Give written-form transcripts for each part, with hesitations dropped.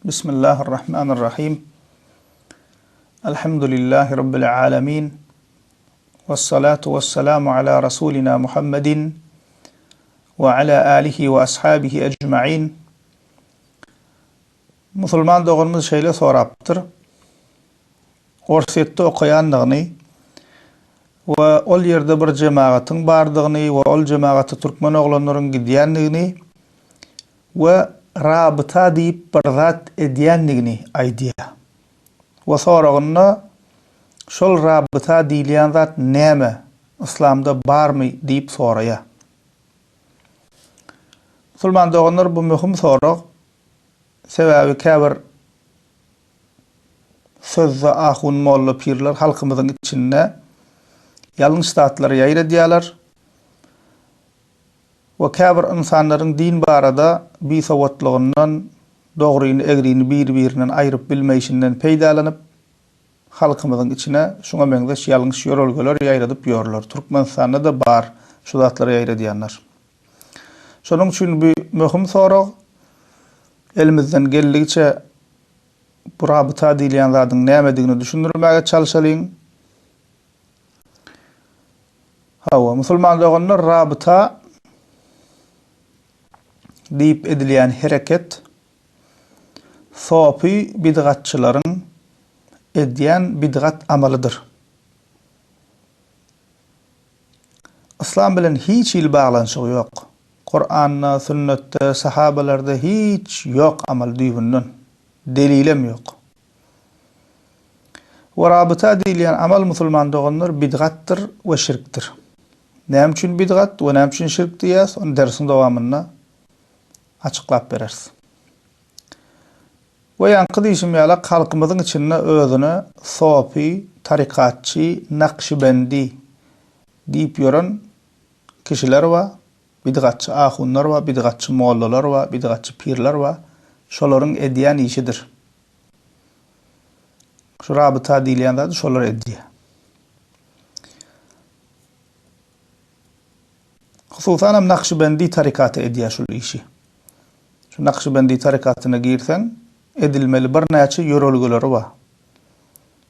Bismillahirrahmanirrahim. Elhamdülillahi Rabbil alemin. Vessalatu vesselamu ala Rasulina Muhammedin ve ala alihi ve ashabihi ecma'in. Musulman doganymyz şeýle sorapdyr. Orsýetde okaýandygyny we ol ýerde bir jemagatyň bardygyny we ol jemagata türkmen oglanlaryň gidýändigini we rabyta diýip bir zat edýändigini aýdýar. We soragynda şol rabyta diýilýän zat näme, yslamda barmy diýip soraýar. Musulman doganlar bu möhüm sorag, sebäbi käbir Sözde ahun molla pirler halkymyzyň içinde ýalňyş zatlary ýaýradýarlar we käbir ynsanlaryň din barada bisowatlygyndan dogryny egrini bir birinden aýryp bilmeýşinden peýdalanyp halkymyzyň içine şuňa meňzeş ýalňyş ýörelgeler ýaýradyp ýörler. Türkmenistanda-da bar şu zatlary ýaýradýanlar. Şonuň üçin bu möhüm sorag. Elimizden geldigiçe bu rabyta diýilýän zadyň nämedigini düşündirmäge çalşalyň. Hawa, musulman doganlar rabyta diýip edilýän hereket sopy bidgatçylaryň edýän bidgat amalydyr. Yslam bilen hiç hili baglanyşygy ýok. Kuranda, sünnetde, sahabalarda hiç ýok amal düýbünden. Delilem ýok. We rabyta diýilýän amal musulman doganlar bidgatdyr we şirkdir. Näme üçin bidgat we näme üçin şirk diýýäs, ony dersiň dowamynda açyklap bereris. We ýaňky diýşim ýalak halkymyzyň içinde özüne sopy, tarykatçy, nakşibendi diýip ýören kişiler bar, bidgatçy ahunlar bar, bidgatçy mollalar bar, bidgatçy pirler bar, şolaryň edýän işidir. Şu rabyta diýilýän zady şolar edýär. Hususanam Nakşibendi tarykaty edýär şul işi. Şu Nakşibendi tarykatyna girseň, edilmeli birnäçe ýörelgeleri bar.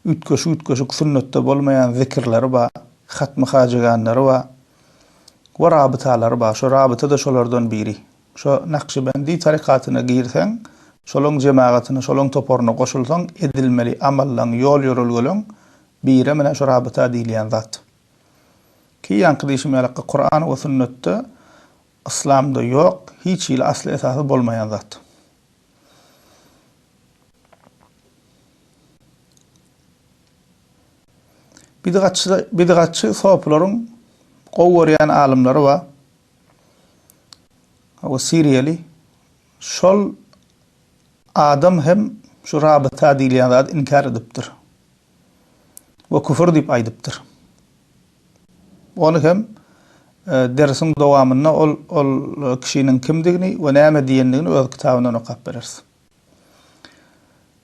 Üýtgeşik-üýtgeşik sünnetde bolmaýan zikirleri bar, hatmy-hajeganlary bar we rabytalary bar. Şo rabyta-da şolardan biri. Şo Nakşibendi tarykatyna girseň, şolaň jemagatyna, şolaň toparyna goşulsaň, edilmeli amallaň, ýol-ýörelgeleň birem ine şo rabyta diýilýän zat. Ki ýaňky diýşim ýalakka Kuran we sünnetde Yslamda ýok, hiç hili asly esasy bolmaýan zat. Bidgatçy bidgatçy sopularyň gowy görýän alymlary bar. O siriýaly şol adam hem şu rabyta diýilýän zady inkär edipdir. We küfür diýip aýdypdyr. Ony hem dersiň dowamynda ol ol kişiniň kimdigini we näme diýendigini öz kitabyndan okap bereris.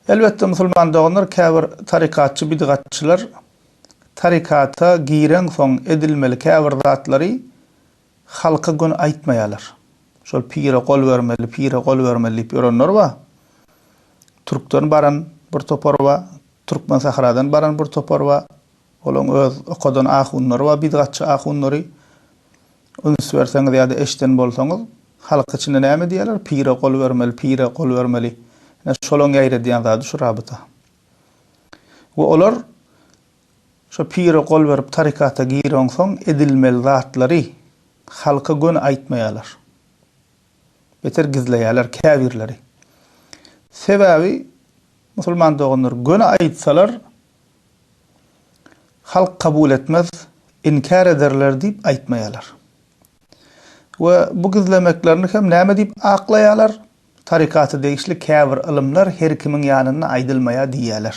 Elbetde musulman doganlar käbir tarykatçy bidgatçylar tarykata gireňsoň edilmeli käbir zatlary halka göni aýtmaýarlar. Şol pire gol bermeli, pire gol bermeli diýip ýörenler bar. Türkden baran bir topar bar, Türkmen sahradan baran bir topar bar. Olaň öz okadan ahunlary bar, bidgatçy ahunlary. Üns berseňiz ýa-da eşiden bolsaňyz, halk içinde näme diýýärler? Pire gol bermeli, pire gol bermeli. Ine, şolaň ýaýradýan zady şu rabyta. We olar şo pire gol berip tarykata gireňsoň edilmeli zatlary halka göni aýtmaýarlar. Beter gizleýärler käbirleri. Sebäbi musulman doganlar göni aýtsalar Halk kabul etmez, inkär ederler diýip aýtmaýarlar. We bu gizlemeklerini hem näme diýip aklaýarlar? Tarykata degişli käbir ylymlar her kimiň ýanynda aýdylmaýar diýýärler.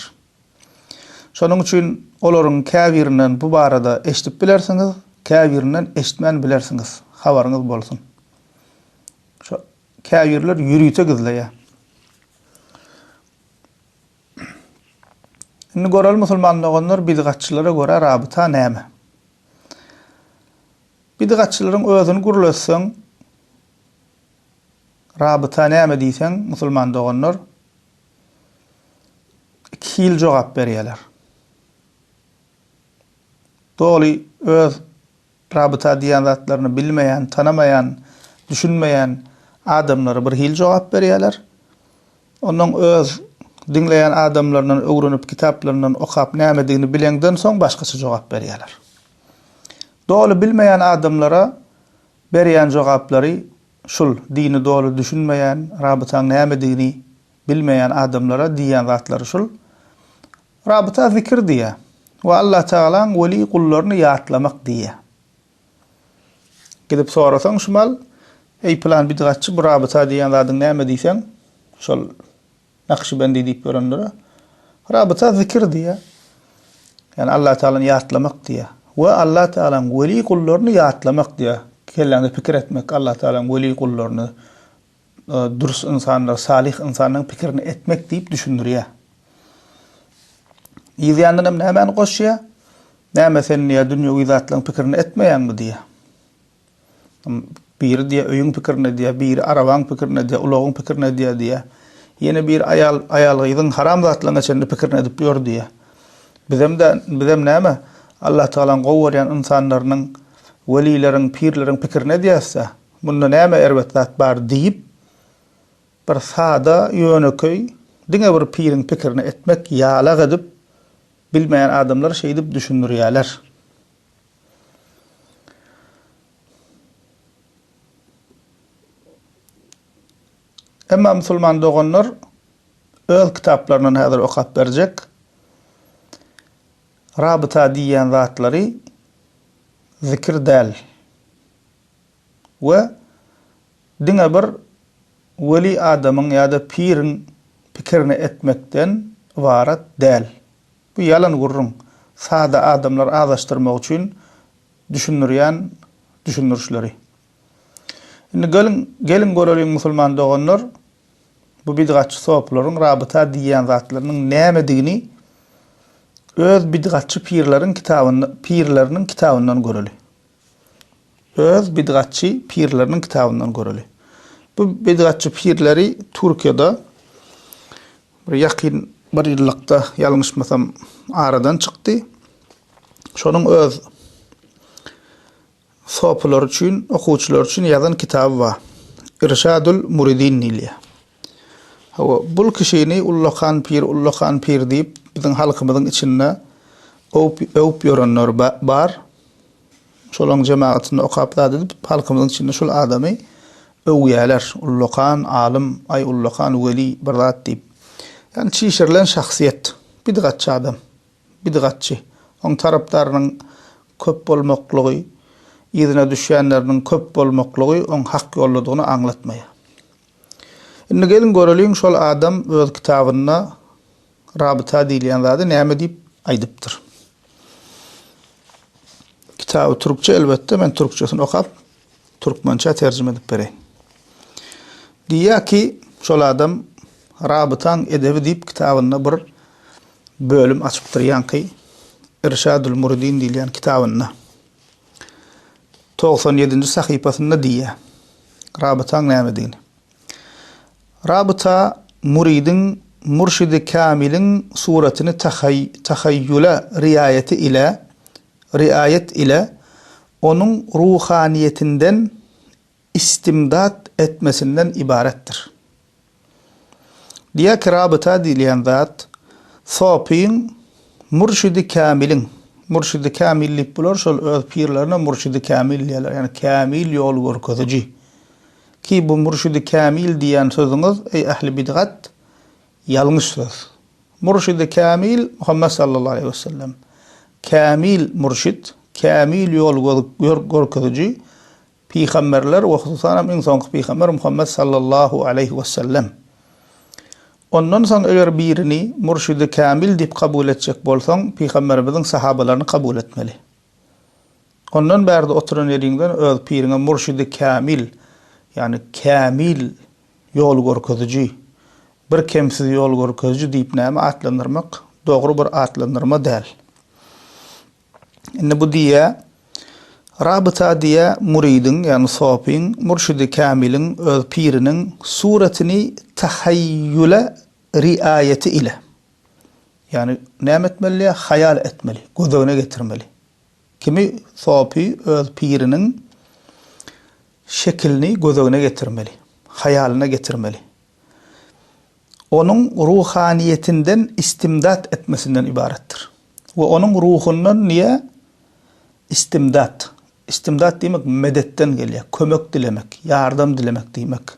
Şonuň üçin olaryň käbirinden bu barada eşidip bilersiňiz, käbirinden eşitmän bilersiňiz. Habaryňyz bolsun. Şo käbirler ýörite gizleýär. Indi göreli musulman doganlar bidgatçylara görä rabyta näme? Bidgatçylaryň özüni gürletseň rabyta näme diýseň musulman doganlar. Ikihili jogap berýärler. Doly öz rabyta diýýän zatlaryny bilmeýän, tanamaýan, düşünmeýän adamlara bir hili jogap berýärler. Ondan öz diňleýän adamlaryndan öwrenip, kitaplaryndan okap nämedigini bileňden soň başgaça jogap berýärler. Doly bilmeýän adamlara berýän jogaplary şul, dini doly düşünmeýän, rabytaň nämedigini Bilmeýän adamlara diýýän zatlary şul, Rabyta zikir diýýär we Allatagalaň weli gullaryny ýatlamak diýýär. Gidip sorasaň şu mal, Eý pylan bidgatçy bu rabyta diýýän zadyň näme diýseň, şol Nakşibendi diýip ýörenlere, Rabyta zikir diýýär. Ýagny Allatagalany ýatlamak diýýär. We Allatagalaň weli gullaryny ýatlamak diýýär. Kelläňde pikir etmek Allatagalaň weli gullaryny dürs ynsanlar, salyh ynsanlaryň pikirini etmek diýip düşündirýär. Yz ýanyndan hem nämäni goşýar? Näme sen diýýär, dünýewi zatlaryň pikirini etmeýäňmi diýýär. Biri diýýär, öýüň pikirini edýär, biri arabaň pikirini edýär, ulagyň pikirini edýär diýýär. Ýene biri aýal, aýal-gyzyň haram zatlaryna çenli pikirini edip ýör diýýär. Bizem-de, bizem näme, Allah Tagalaň gowy görýän ynsanlarynyň, welileriň, pirleriň pikirini edýäs-dä. Munda näme erbet zat bar diýip, bir sada, ýönekeý, diňe bir piriň pikirini etmek ýalak edip, bilmeýän adamlar şeýdip düşündirýärler. Emma musulman doganlar öz kitaplaryndan häzir okap berjek rabyta diýýän zatlary zikir däl. We diňe bir weli adamyň ýa-da piriň pikirini etmekden ybarat däl. Bu ýalan gürrüň, sada adamlary azaşdyrmak üçin düşündirýän düşündirişleri. Indi geliň, geliň göreliň musulman doganlar, bu bidgatçy sopularyň rabyta diýýän zatlarynyň nämedigini öz bidgatçy pirleriň kitabynda, pirleriniň kitabyndan göreli. Öz bidgatçy pirleriniň kitabyndan göreli. Bu bidgatçy pirleri Türkiýede bir ýakyn bir ýyllykda ýalňyşmasam aradan çykdy. Şonuň öz sopulary üçin, okuwçylary üçin ýazan kitaby bar. Irşadul Muridin diýilýär. Hawa, bul kişini ullakan pir, ullakan pir diýip biziň halkymyzyň içinde öwüp, öwüp ýörenler bar. Şolaň jemagatynda okap zat edip, halkymyzyň içinde şul adamy öwýäler. Ullakan alym, aý ullakan weli bir zat diýip. Ýagny çişirilen şahsyýet. Bidgatçy adam. Bidgatçy. Oň tarapdarynyň köp bolmaklygy, yzyna düşýänleriniň köp bolmaklygy oň hak ýoldadygyny aňlatmaýar. Indi geliň göreliň şol adam öz kitabynda Rabyta diýilýän zady näme diýip aýdypdyr. Kitaby türkçe elbetde, men türkçesini okap, türkmençä terjime edip bereýin. Diýýär ki, şol adam Rabytaň edebi diýip kitabynda bir bölüm açypdyr, ýaňky Irşadül Muridin diýilýän kitabynda. 97-nji sahypasynda diýýär. Rabytaň nämedigini. Rabyta müridiň mürşidi kämiliň suratyny tahaýýula riaýeti ile, riaýet ile, onuň ruhanyýetinden istimdat etmesinden ybaratdyr. Diýýär ki, rabyta diýilýän zat sopyň mürşidi kämiliň, mürşidi kämil diýip bular şol öz pirlerine mürşidi kämil diýýärler, ýagny kämil ýol görkeziji. Ki bu mürşidi kämil diýýän sözüňiz, eý ähli bidgat, ýalňyş söz. Mürşidi kämil Muhammet sallallahu aleýhi wesellem. Kämil mürşit, kämil ýol görkeziji pygamberler we hususanam iň soňky pygamber Muhammet sallallahu aleýhi wesellem. Ondan soň eger birini mürşidi kämil diýip kabul etjek bolsaň, pygamberimiziň sahabalaryny kabul etmeli. Ondan bärde oturan ýeriňden öz piriňe murşidi kämil, ýagny kämil ýol görkeziji, bir kemsiz ýol görkeziji diýip näme atlandyrmak dogry bir atlandyrma däl. Indi bu diýýä, rabyta diýýä muridiň, ýagny sopyň, murşidi kämiliň öz piriniň suratyny tahaýýula riaýeti ile. Ýagny näme etmeli diýýär? Haýal etmeli, gözegine getirmeli. Kimi sopy öz piriniň şekilini gözegine getirmeli, haýalyna getirmeli. Onuň ruhanyýetinden istimdat etmesinden ybaratdyr. We onuň ruhundan niýe? Istimdat. Istimdat diýmek medetden gelýär, kömek dilemek, ýardam dilemek diýmek.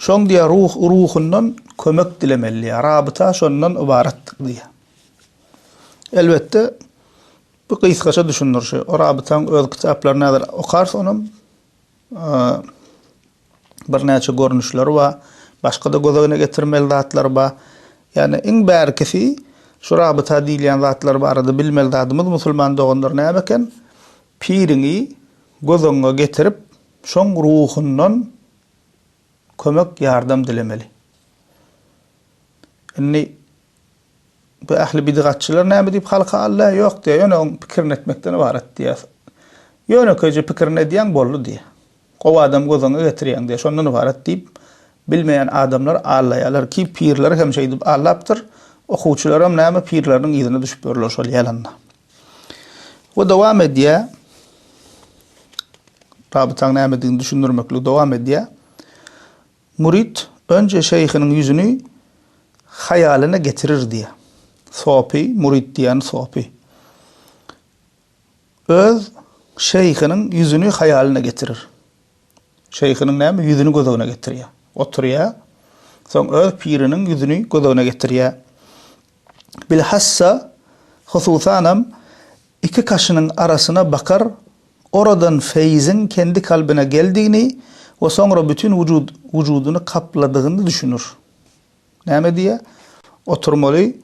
Şoň diýýär ruh ruhundan kömek dilemeli diýýär. Rabyta şondan ybaratdyr diýýär. Elbetde bu gysgaça düşündirişi. O rabytaň öz kitaplaryny häzir okarys onam. Birnäçe görnüşleri bar. Başga-da göz öňüne getirmeli zatlar bar. Ýagny iň bärkisi şu rabyta diýilýän zatlar barada bilmeli zadymyz musulman doganlar näme eken? Piriňi göz öňüňe getirip, şoň ruhundan kömek, ýardam dilemeli. Indi Bu ähli bidgatçylar näme diýip halka aldaýar? Ýok diýýär, ýöne oň pikirini etmekden ybarat diýýär. Ýönekeýje pikirini edýäň boldy diýýär. Gowy adam göz öňüňe getirýäň diýýär, şondan ybarat diýip, bilmeýän adamlar aldaýarlar ki, pirleri hem şeýdip aldapdyr, okuwçylaram näme pirleriniň yzyna düşüp ýörler şol ýalanda. We dowam edýär. Rabytaň nämedigini düşündirmekligi dowam edýär. Mürit önje şeýhiniň ýüzüni haýalyna getirir diýýär. Sopy, mürit diýýäni sopy. Öz şeýhiniň ýüzüni haýalyna getirir. Şeýhiniň näme ýüzüni göz öňüne getirýär. Oturýar. Soň öz piriniň ýüzüni göz öňüne getirýär. Bilhassa, hususanam, iki kaşynyň arasyna bakar, oradan feýziň kendi kalbyna geldigini we soňra bütin wujud wujudyny kapladygyny düşünür. Näme diýýär? Oturmaly,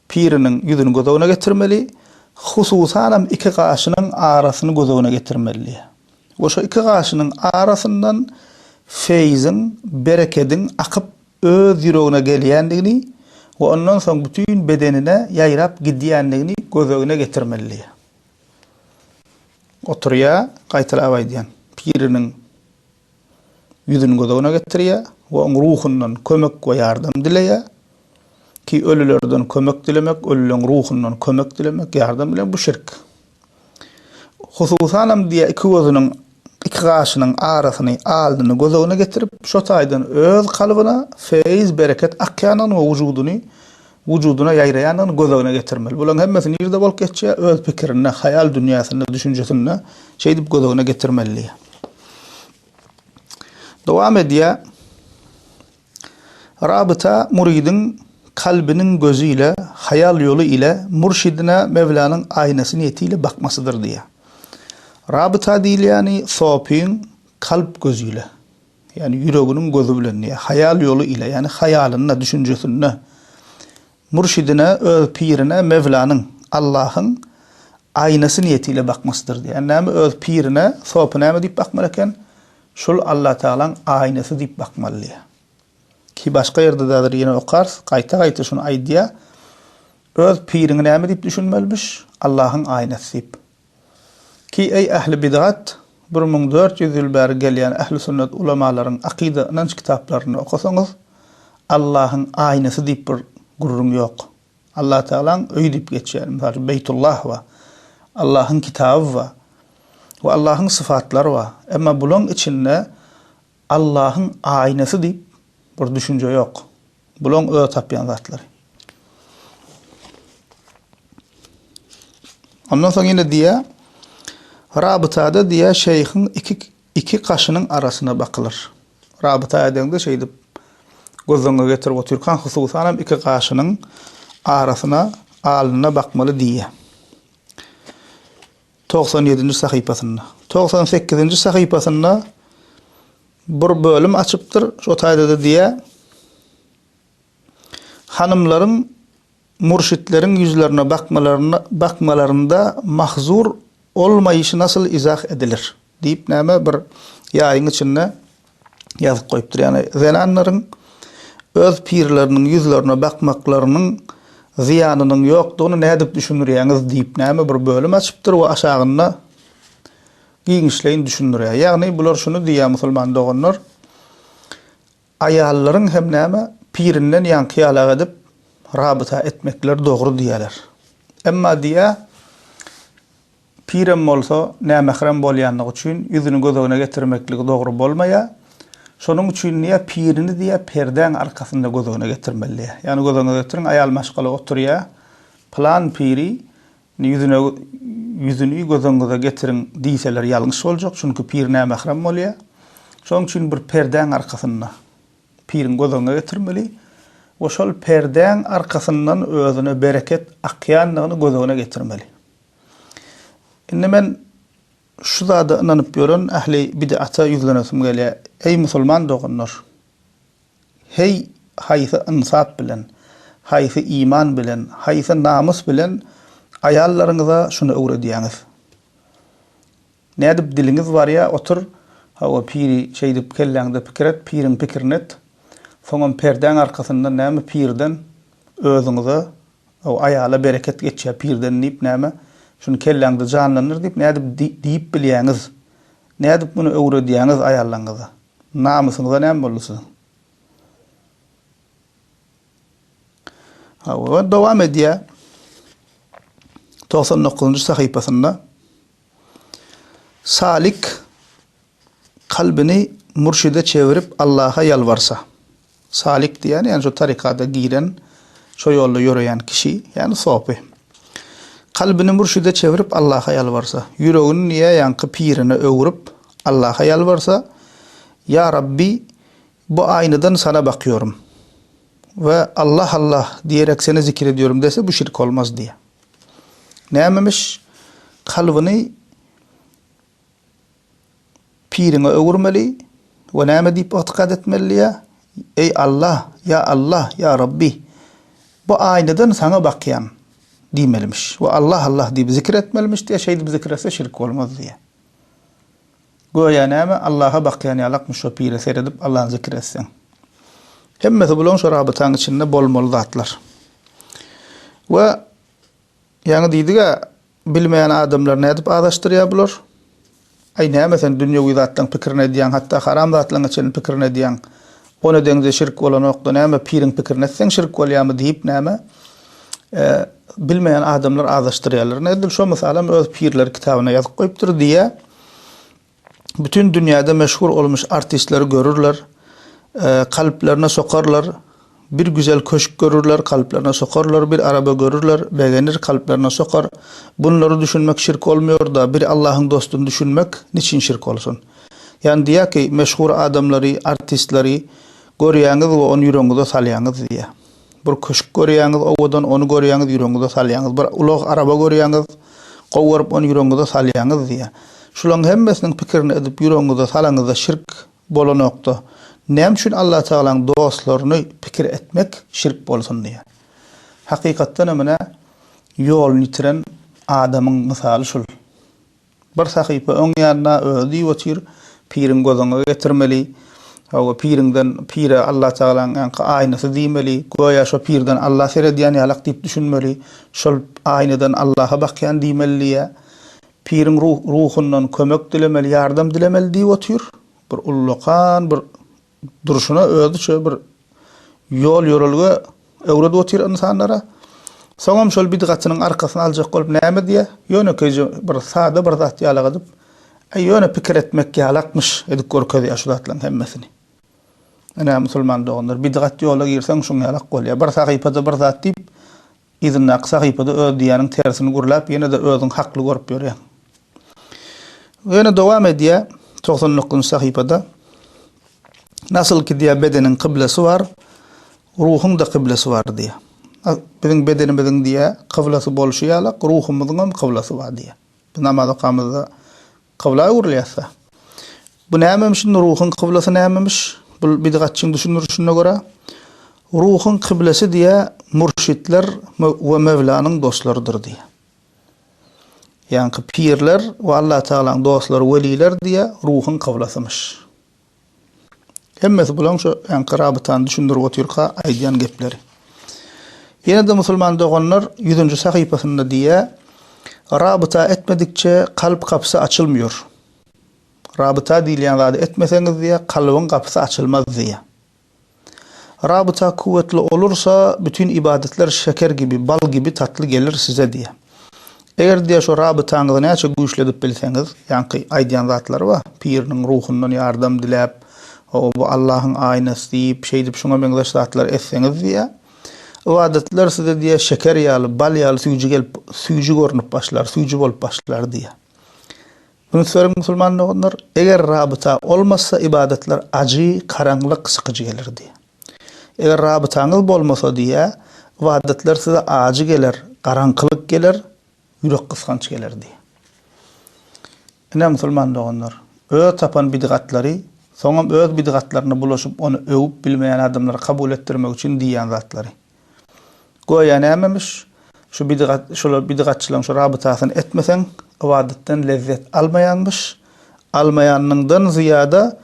piriniň ýüzüni göz öňüne getirmeli, hususanam iki gaşynyň arasyny göz öňüne getirmeli diýýär. We şo iki gaşynyň arasyndan feýziň, berekediň akyp öz ýüregine gelýändigini we ondan soň bütin bedenine ýaýrap gidýändigini gözegine getirmeli. Oturýar, gaýtalap aýdýan, piriniň ýüzüni gözegine getirýär we oň ruhundan kömek we ýardam dileýär. Ki ölülerden kömek dilemek, ölüleň ruhundan kömek dilemek, ýardam dilemek bu şirk. Hususanam diýýär, iki gözüniň, iki gaşynyň arasyny, alnyny göz öňüne getirip, şo taýdan öz kalbyna feýz, bereket akýandygyny we wujudyny, wujudyna ýaýraýandygyny göz öňüne getirmeli. Bularyň hemmesi nirde bolup geçýär? Öz pikirinde, haýal dünýäsinde, düşünjesinde şeýdip göz öňüne getirmeli diýýär. Dowam edýär. Rabyta müridiň kalbynyň gözi ile, haýal ýoly ile mürşidine Mewlanyň aýnasy niýeti ile bakmasydyr diýýär. Rabyta diýilýäni sopyň kalp gözi ile, ýagny ýüreginiň gözi bilen diýýär, haýal ýoly ile, ýagny haýalynda, düşünjesinde mürşidine, öz pirine Mewlanyň, Allahyň, aýnasy niýeti ile bakmasydyr diýýär. Ýagny näme, öz pirine sopy näme diýip bakmaly eken? Şul Allatagalaň aýnasy diýip bakmaly diýýär. Ki başga ýerde-de häzir ýene okarys, gaýta-gaýta şuny aýdýar. Öz piriňi näme diýip düşünmelimiş? Allahyň aýnasy diýip. Ki eý ähli bidgat, 1400 ýyl bäri gelýän ähli sünnet ulamalaryň akyda ynanç kitaplaryny okasaňyz, Allahyň aýnasy diýip bir gürrüň ýok. Allatagalaň öýi diýip geçýär. Mysal üçin Beýtullah bar. Allahyň kitaby bar. We Allahyň sypatlary bar. Emma bulaň içinde Allahyň aýnasy diýip bir düşünje ýok. Bulaň öz tapýan zatlary. Ondan soň ýene diýýär, Rabytada diýýär, şeýhiň iki iki gaşynyň arasyna bakylar. Rabyta edeňde şeýdip göz öňüňe getirip otyrkaň, hususanam iki gaşynyň arasyna, alnyna bakmaly diýýär. 97-nji sahypasynda. 98-nji sahypasynda bir bölüm açypdyr. Şo taýda-da diýýär, Hanymlaryň mürşitleriň ýüzlerine bakmalaryna bakmalarynda mahzur olmaýşy nasyl izah edilir? Diýip näme bir ýaýyň içinde ýazyp goýupdyr. Ýagny zenanlaryň öz pirleriniň ýüzlerine bakmaklarynyň zyýanynyň ýokdugyny nädip düşündirýäňiz diýip näme bir bölüm açypdyr we aşagynda giňişleýin düşündirýär. Ýagny bular şuny diýýär musulman doganlar, Aýallaryň hem näme, pirinden ýaňky ýalak edip, rabyta etmekleri dogry diýýärler. Emma diýýär, Pirem bolsa, nämährem bolýanlygy üçin ýüzüni göz öňüne getirmekligi dogry bolmaýar. Şonuň üçin diýýär, pirini diýýär, perdäň arkasynda göz öňüne getirmeli diýýär. Ýagny göz öňüňize getiriň, aýal maşgala oturýar, pylan piri ýüzüne ýüzüni göz öňüňize getiriň diýseler ýalňyş boljak, çünki pir nämährem bolýar. Şonuň üçin bir perdäň arkasynda piriň göz öňüne getirmeli we şol perdäň arkasyndan özüne bereket akýandygyny göz öňüne getirmeli. Indi men şu zada ynanyp ýören ähli bid'ata ýüzlenesim gelýär. Eý musulman doganlar! Heý haýsy ynsap bilen, haýsy iman bilen, haýsy namys bilen aýallaryňyza şuny öwredýäňiz? Nädip diliňiz barýa otur, hawa piri şeýdip kelläňde pikir et, piriň pikirini et. Soňam perdäň arkasyndan näme pirden özüňize O aýala bereket geçýär pirden diýip näme şuny kelläňde janlandyr diýip nädip diýip bilýäňiz? Nädip muny öwredýäňiz aýallaňyza? Namysyňyza näme boldy siziň? Hawa, dowam edýär. 99-njy sahypasynda Salik Kalbyny mürşide çevirip Allaha ýalbarsa. Salik diýýän, ýagny şo tarikada giren, şo ýolda ýöreýän kişi, ýagny sopy. Kalbyny mürşide çevirip Allaha ýalbarsa. Ýüregini diýýär, ýaňky pirine öwrüp Allaha ýalbarsa, Ýa Rabbi, bu aýnadan sana bakýorym we Allah Allah diýerek seni zikir edýorum dese bu şirk bolmaz diýýär. Nämemiş? Kalbyny Piriňe öwürmeli we näme diýip ygtykat etmeli diýýär? Eý Allah, ýa Allah, ýa Rabbi! Bu aýnadan saňa bakýan diýmelimiş we Allah Allah diýip zikir etmelimiş diýýär, şeýdip zikir etse şirk bolmaz diýýär. Göýä näme Allaha bakýan ýalakmyş şo pire seredip Allahny zikir etseň. Hemmesi bulaň şo rabytaň içinde bolmaly zatlar. We Ýaňy diýdig-ä, bilmeýän adamlary nädip azaşdyrýar bular? Aý, näme sen dünýewi zatlaň pikirini edýäň, hatda haram zatlaňa çenli pikirini edýäň. Ony edeňde şirk bolanok-da, näme piriň pikirini etseň şirk bolýarmy diýip näme, bilmeýän adamlar azaşdyrýarlar. Ine, edil şo mysalam öz pirleri kitabynda ýazyp goýupdyr diýýär. Bütün dünýäde meşhur olmuş artistleri görürler, kalplerine sokarlar, bir güzel köşk görürler, kalplerine sokarlar, bir araba görürler, begenir, kalplerine sokar. Bunlary düşünmek şirk olmuyor-da, bir Allahyň dostuny düşünmek niçin şirk olsun? Ýagny diýýär ki, meşhur adamlary, artistleri görýäňiz we ony ýüregiňize salýaňyz diýýär. Bir köşk görýäňiz owadan, ony görýäňiz, ýüregiňize salýaňyz. Bir ulag, araba görýäňiz, gowy görüp, ony ýüregiňize salýaňyz diýýär. Şularyň hemmesiniň pikirini edip, ýüregiňize salaňyzda şirk bolanokda, näme üçin Allatagalaň dostlaryny pikir etmek şirk bolsun diýýär. Hakykatdan hem ine, ýoluny ýitiren adamyň mysaly şul. Bir sahypa öň ýanyna özi diýip otyr, piriň gözüňe getirmeli, hawa, piriňden, pire Allatagalaň ýaňky aýnasy diýmeli, göýä şo pirden Alla seredýän ýalak diýip düşünmeli, şol aýnadan Allaha bakýan diýmeli diýýär. Piriň ruhundan kömek dilemeli, ýardam dilemeli diýip otyr. Bir ullakan bir Durşuna özüçe bir ýol-ýörelge öwredip otyr ynsanlara. Soňam şol bidgatynyň arkasyny aljak bolup näme diýýär? Ýönekeýje bir sada bir zat ýalak edip, Äý, ýöne pikir etmek ýalakmyş edip görkezýär şu zatlaryň hemmesini. Ine, musulman doganlar, bidgat ýola girseň şuň ýalak bolýar. Bir sahypada bir zat diýip, Yzyndaky sahypada öz diýýäniň tersini gürläp ýene-de özüňi hakly görüp ýörýäň. Ýene dowam edýär 99-njy sahypada. Nasyl ki diýýär bedeniň kyblasy bar, ruhuň-da kyblasy bar diýýär. Biziň bedenimiziň diýýär kyblasy bolşy ýalak ruhumyzyňam kyblasy bar diýýär. Biz namaz okamyzda Kybla öwrülýäs-dä. Bu nämemiş indi ruhuň kyblasy nämemiş? Bu bidgatçyň düşündirişine görä, ruhuň kyblasy diýä mürşitler we Mewlanyň dostlarydyr diýä. Ýaňky pirler we Allatagalaň dostlary weliler diýä ruhuň kyblasymyş. Hemmesi bulaň şo ýaňky rabytany düşündirip otyrka aýdýan gepleri. Ýene-de musulman doganlar ýüzünji sahypasynda diýýär, Rabyta etmedikçe kalp gapysy açylmýor. Rabyta diýilýän zady etmeseňiz diýýär, kalbyň gapysy açylmaz diýýär. Rabyta kuwwetli olursa, bütin ibadatlar şeker gibi, bal gibi tatly gelir size diýýär. Eger diýýär şo rabytaňyzy näçe güýçli edip bilseňiz, ýaňky aýdýan zatlary bar, piriniň ruhundan ýardam diläp, o bu Allahyň aýnasy diýip, şeýdip şuňa meňzeş zatlar etseňiz diýýär, ybadatlar size diýýär şeker ýaly, bal ýaly süýji gelip, süýji görnüp başlar, süýji bolup başlar diýýär. Üns beriň musulman doganlar, eger rabyta olmasa ybadatlar ajy, garaňlyk, sykyjy geler diýýär. Eger rabytaňyz bolmasa diýýär, ybadatlar size ajy geler, garaňkylyk geler, ýürek gysganç geler diýýär. Ine musulman doganlar, öz tapan bidgatlary, soňam öz bidgatlaryna bulaşyp ony öwüp bilmeýän adamlara kabul etdirmek üçin diýýän zatlary. Göýä nämemiş, şu bidgat, şular bidgatçylaryň şu rabytasyny etmeseň, ybadatdan lezzet almaýaňmyş, almaýanyňdan zyýada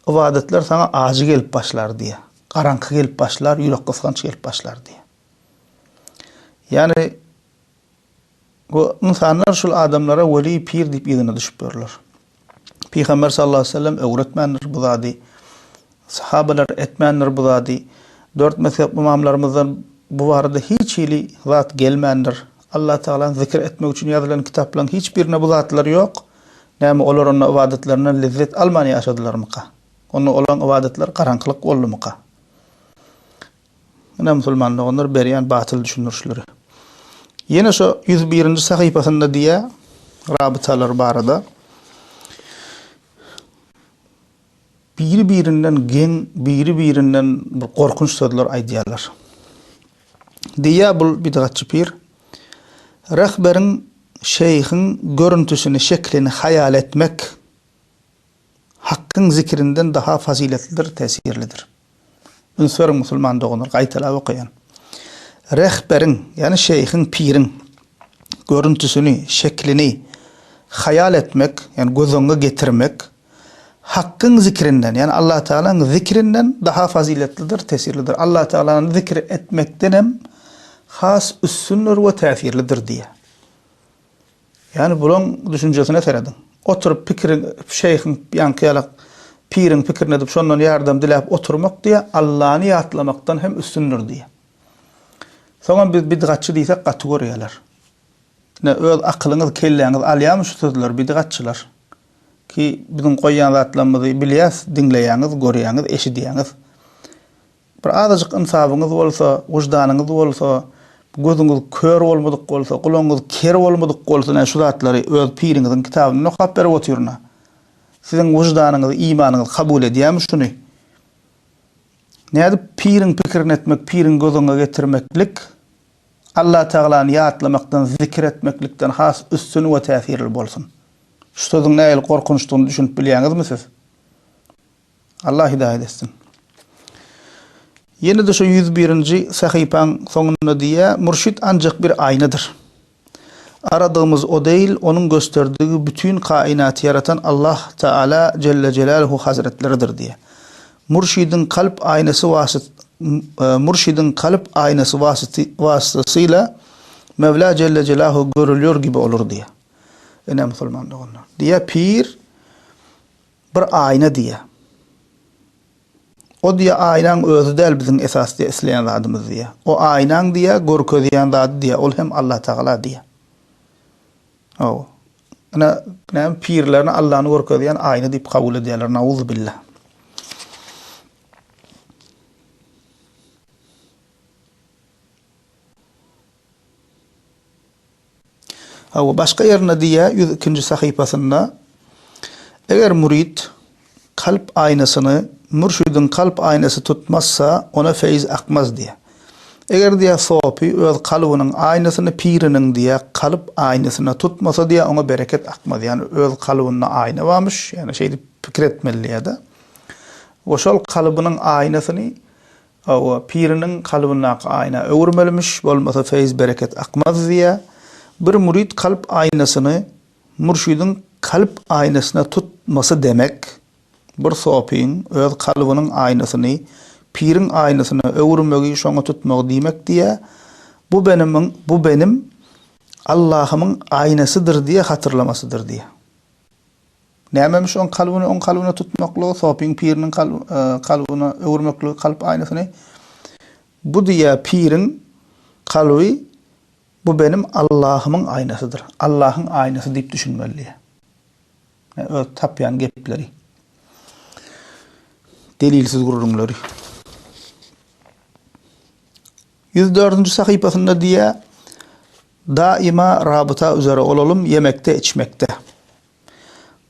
ybadatlar saňa ajy gelip başlar diýýär. Garaňky gelip başlar, ýürek gysganç gelip başlar diýýär. Ýagny Bu ynsanlar şul adamlara weli, pir diýip yzyna düşüp ýörler. Pygamber sallallahu aleýhi we sellem öwretmändir bu zady. Sahabalar etmändir bu zady. Dört mezhep ymamlarymyzdan bu barada hiç hili zat gelmändir. Allah Tagalany zikir etmek üçin ýazylan kitaplaryň hiç birinde bu zatlar ýok. Näme olar onda ybadatlaryndan lezzet alman ýaşadylarmyka? Onda olaryň ybadatlary garaňkylyk boldumyka? Ine musulman doganlar berýän batyl düşündirişleri. Ýene şo 101-nji sahypasynda diýýär rabytalar barada. Biri-birinden geň, biri-birinden bir gorkunç sözler aýdýarlar. Diýýär bul bidgatçy pir. Rehberiň, şeýhiň görüntüsini, şeklini haýal etmek Hakkyň zikrinden daha fazyletlidir, täsirlidir. Üns beriň musulman doganlar, gaýtalap okaýan. Rehberiň, ýagny şeýhiň, piriň görüntüsini, şeklini haýal etmek, ýagny göz öňüňe getirmek Hakkyň zikrinden, ýagny Allah Tagalaň zikrinden daha fazyletlidir, täsirlidir. Allah Tagalany zikr etmekdenem has üstündir we täsirlidir diýýär. Ýagny bulaň düşünjesine serediň. Oturyp pikiriň şeýhiň ýaňky ýalak piriň pikirini edip şondan ýardam diläp oturmak diýýär, Allany ýatlamakdan hem üstündir diýýär. Soňam biz bidgatçy diýsek gaty görýärler. Ine öz akylyňyz kelläňiz alýarmy şu sözleri bidgatçylar? Ki biziň goýýan zatlarymyzy bilýäs, diňleýäňiz, görýäňiz, eşidýäňiz. Bir azajyk ynsabyňyz bolsa, wyždanyňyz bolsa, gözüňiz kör bolmadyk bolsa, gulagyňyz ker bolmadyk bolsa, ine şu zatlary öz piriňiziň kitabyndan okap berip otyryn-a. Siziň wyždanyňyz, imanyňyz kabul edýärmi şuny? Nädip piriň pikirini etmek, piriň göz öňüňe getirmeklik Allatagalany ýatlamakdan, zikir etmeklikden has üstün we täsirli bolsun? Şu sözüň nähili gorkunçdygyny düşünip bilýäňizmi siz? Allah hidaýat etsin. Ýene-de şo 101-nji sahypaň soňunda diýýär, Mürşit ancak bir aýnadyr. Aradygymyz o deýil, onuň gösterdigi bütin kainaty ýaratan Allah Taala Jelle Jelaluhu Hazretleridir diýýär. Mürşidiň kalp aýnasy wasyt Mürşidiň kalp aýnasy wasyty wasytasyla Mewla Jelle Jelahu görülýär gibi olur diýýär. Ine musulman doganlar. Diýýär pir Bir aýna diýýär. O diýýär, aýnaň özi däl biziň esas diýýär, isleýän zadymyz diýýär. O aýnaň diýýär, görkezýän zady diýýär, ol hem Allatagala diýýär. Hawa. Ine, näme pirlerini Allany görkezýän aýna diýip kabul edýärler, nauzubilla. Hawa, başga ýerinde diýýär, 102-nji sahypasynda, Eger mürit kalp aýnasyny mürşidiň kalp aýnasy tutmazsa, ona feýz akmaz diýýär. Eger diýýär, sopy öz kalbynyň aýnasyny piriniň diýýär, kalp aýnasyna tutmasa diýýär, oňa bereket akmaz. Ýagny öz kalbynda aýna barmyş, ýagny şeýdip pikir etmeli diýýär-de. We şol kalbynyň aýnasyny Hawa, piriniň kalbyndaky aýna öwürmelimiş, bolmasa feýz-bereket akmaz diýýär. Bir mürit kalp aýnasyny mürşidiň kalp aýnasyna tutmasy demek, bir sopyň öz kalbynyň aýnasyny piriň aýnasyna öwürmegi, şoňa tutmagy diýmek diýýär. Bu benimiň, bu benim Allahymyň aýnasydyr diýe hatyrlamasydyr diýýär. Nämemiş oň kalbyny oň kalbyna tutmaklygy, sopyň piriniň kalbyna öwürmekligi kalp aýnasyny? Bu diýýär piriň kalby bu benim Allahymyň aýnasydyr. Allahyň aýnasy diýip düşünmeli diýýär. Öz tapýan gepleri. Delilsiz gürrüňleri. 104-nji sahypasynda diýýär, Daima rabyta üzere olalym ýemekde içmekde.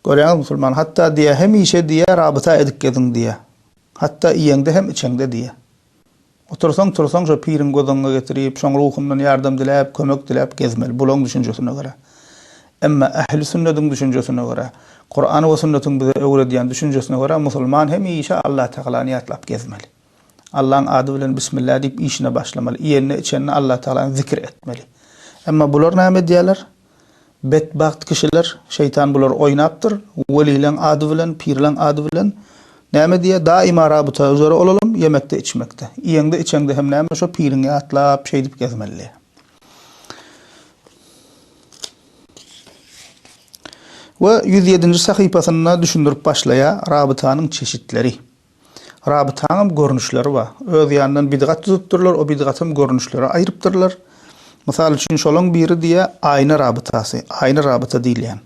Görýäňiz musulman, hatda diýýär, hemişe diýýär, rabyta edip geziň diýýär. Hatda iýeňde hem içeňde diýýär. Otursaň, tursaň şo piriň göz öňüňe getirip, şoň ruhundan ýardam diläp, kömek diläp gezmeli, bulaň düşünjesine görä. Emma ähli sünnediň düşünjesine görä, Kuran we sünnetiň bize öwredýän düşünjesine görä musulman hemişe Allatagalany ýatlap gezmeli. Allaň ady bilen Bismillah diýip işine başlamaly, iýende, içende Allatagalany zikir etmeli. Emma bular näme edýärler? Betbagt kişiler, şeýtan bulary oýnapdyr, welileň ady bilen, pirleň ady bilen, näme diýýär, daima rabyta üzere bolalym, ýemekde, içmekde. Iýeňde, içeňde hem näme, şo piriňi ýatlap, şeýdip gezmeli diýýär. We 107-nji sahypasynda düşündirip başlaýar, rabytanyň çeşitleri. Rabytaňam görnüşleri bar. Öz ýanyndan bidgat düzüpdirler, o bidgatam görnüşlere aýrypdyrlar. Mysal üçin, şolaň biri diýýär, aýna rabytasy, aýna rabyta diýilýän.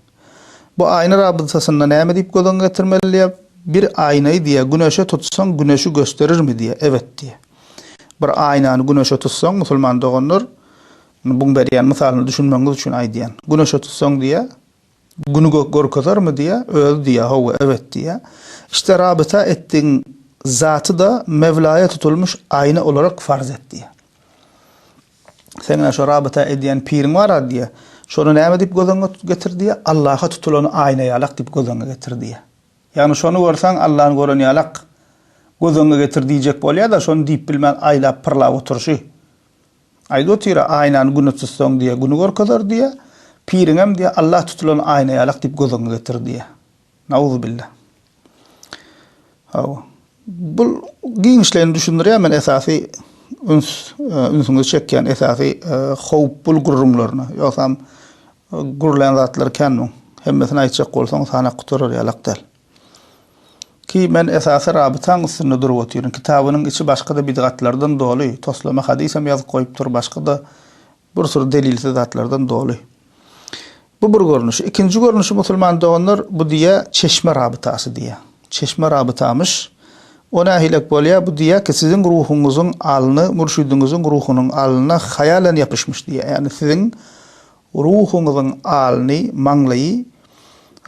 Bu aýna rabytasynda näme diýip göz öňüňe getirmeli diýýär, bir aýnaýy diýýär, güneşe tutsaň, güneşi gösterirmi diýýär, evet diýýär. Bir aýnany güneşe tutsaň, musulman doganlar, buň berýän mysalyny düşünmegiňiz üçin aýdýan. Güneşe tutsaň diýýär, Güni gök görkezermi diýýär, özi diýýär, hawa, evet diýýär. Işte rabyta etdigiň zaty-da Mewlaýa tutulmyş aýna olarak farz et diýýär. Seň-ä şo rabyta edýän piriň bar-a diýýär. Şony näme diýip göz öňüňe getir diýýär, Allaha tutulan aýna ýalak diýip göz öňüňe getir diýýär. Ýagny şony görseň Allany gören ýalak göz öňüňe getir diýjek bolýar-da, şony diýip bilmän aýlap-pyrlap oturyşy. Aýdyp otyr-a, aýnany güne tutsaň diýýär, güni görkezer diýýär. Piriňem diýýär, Allah tutulan aýna ýalak diýip göz öňüňe getir diýýär. Nauzubilla. Hawa. Bul giňişleýin düşündirýär men esasy üns ünsüňizi çekýän esasy howp bul gürrüňlerine. Ýogsam gürlän zatlar kän muň. Hemmesini aýtjak bolsaň sanak gutarar ýalak däl. Ki men esasy rabytaň üstünde durup otyryn. Kitabynyň içi başga-da bidgatlardan doly, toslama hadysam ýazyp goýupdyr, başga-da bir sürü delilsiz zatlardan doly. Bu bir görnüşi. Ikinji görnüşi musulman doganlar bu diýýä çeşme rabytasy diýýä. Çeşme rabytamyş. O nähilek bolýa? Bu diýýä ki siziň ruhuňyzyň alny mürşidiňiziň ruhunyň alnyna haýalan ýapyşmyş diýýä. Ýagny siziň Ruhuňyzyň alny, maňlaýy,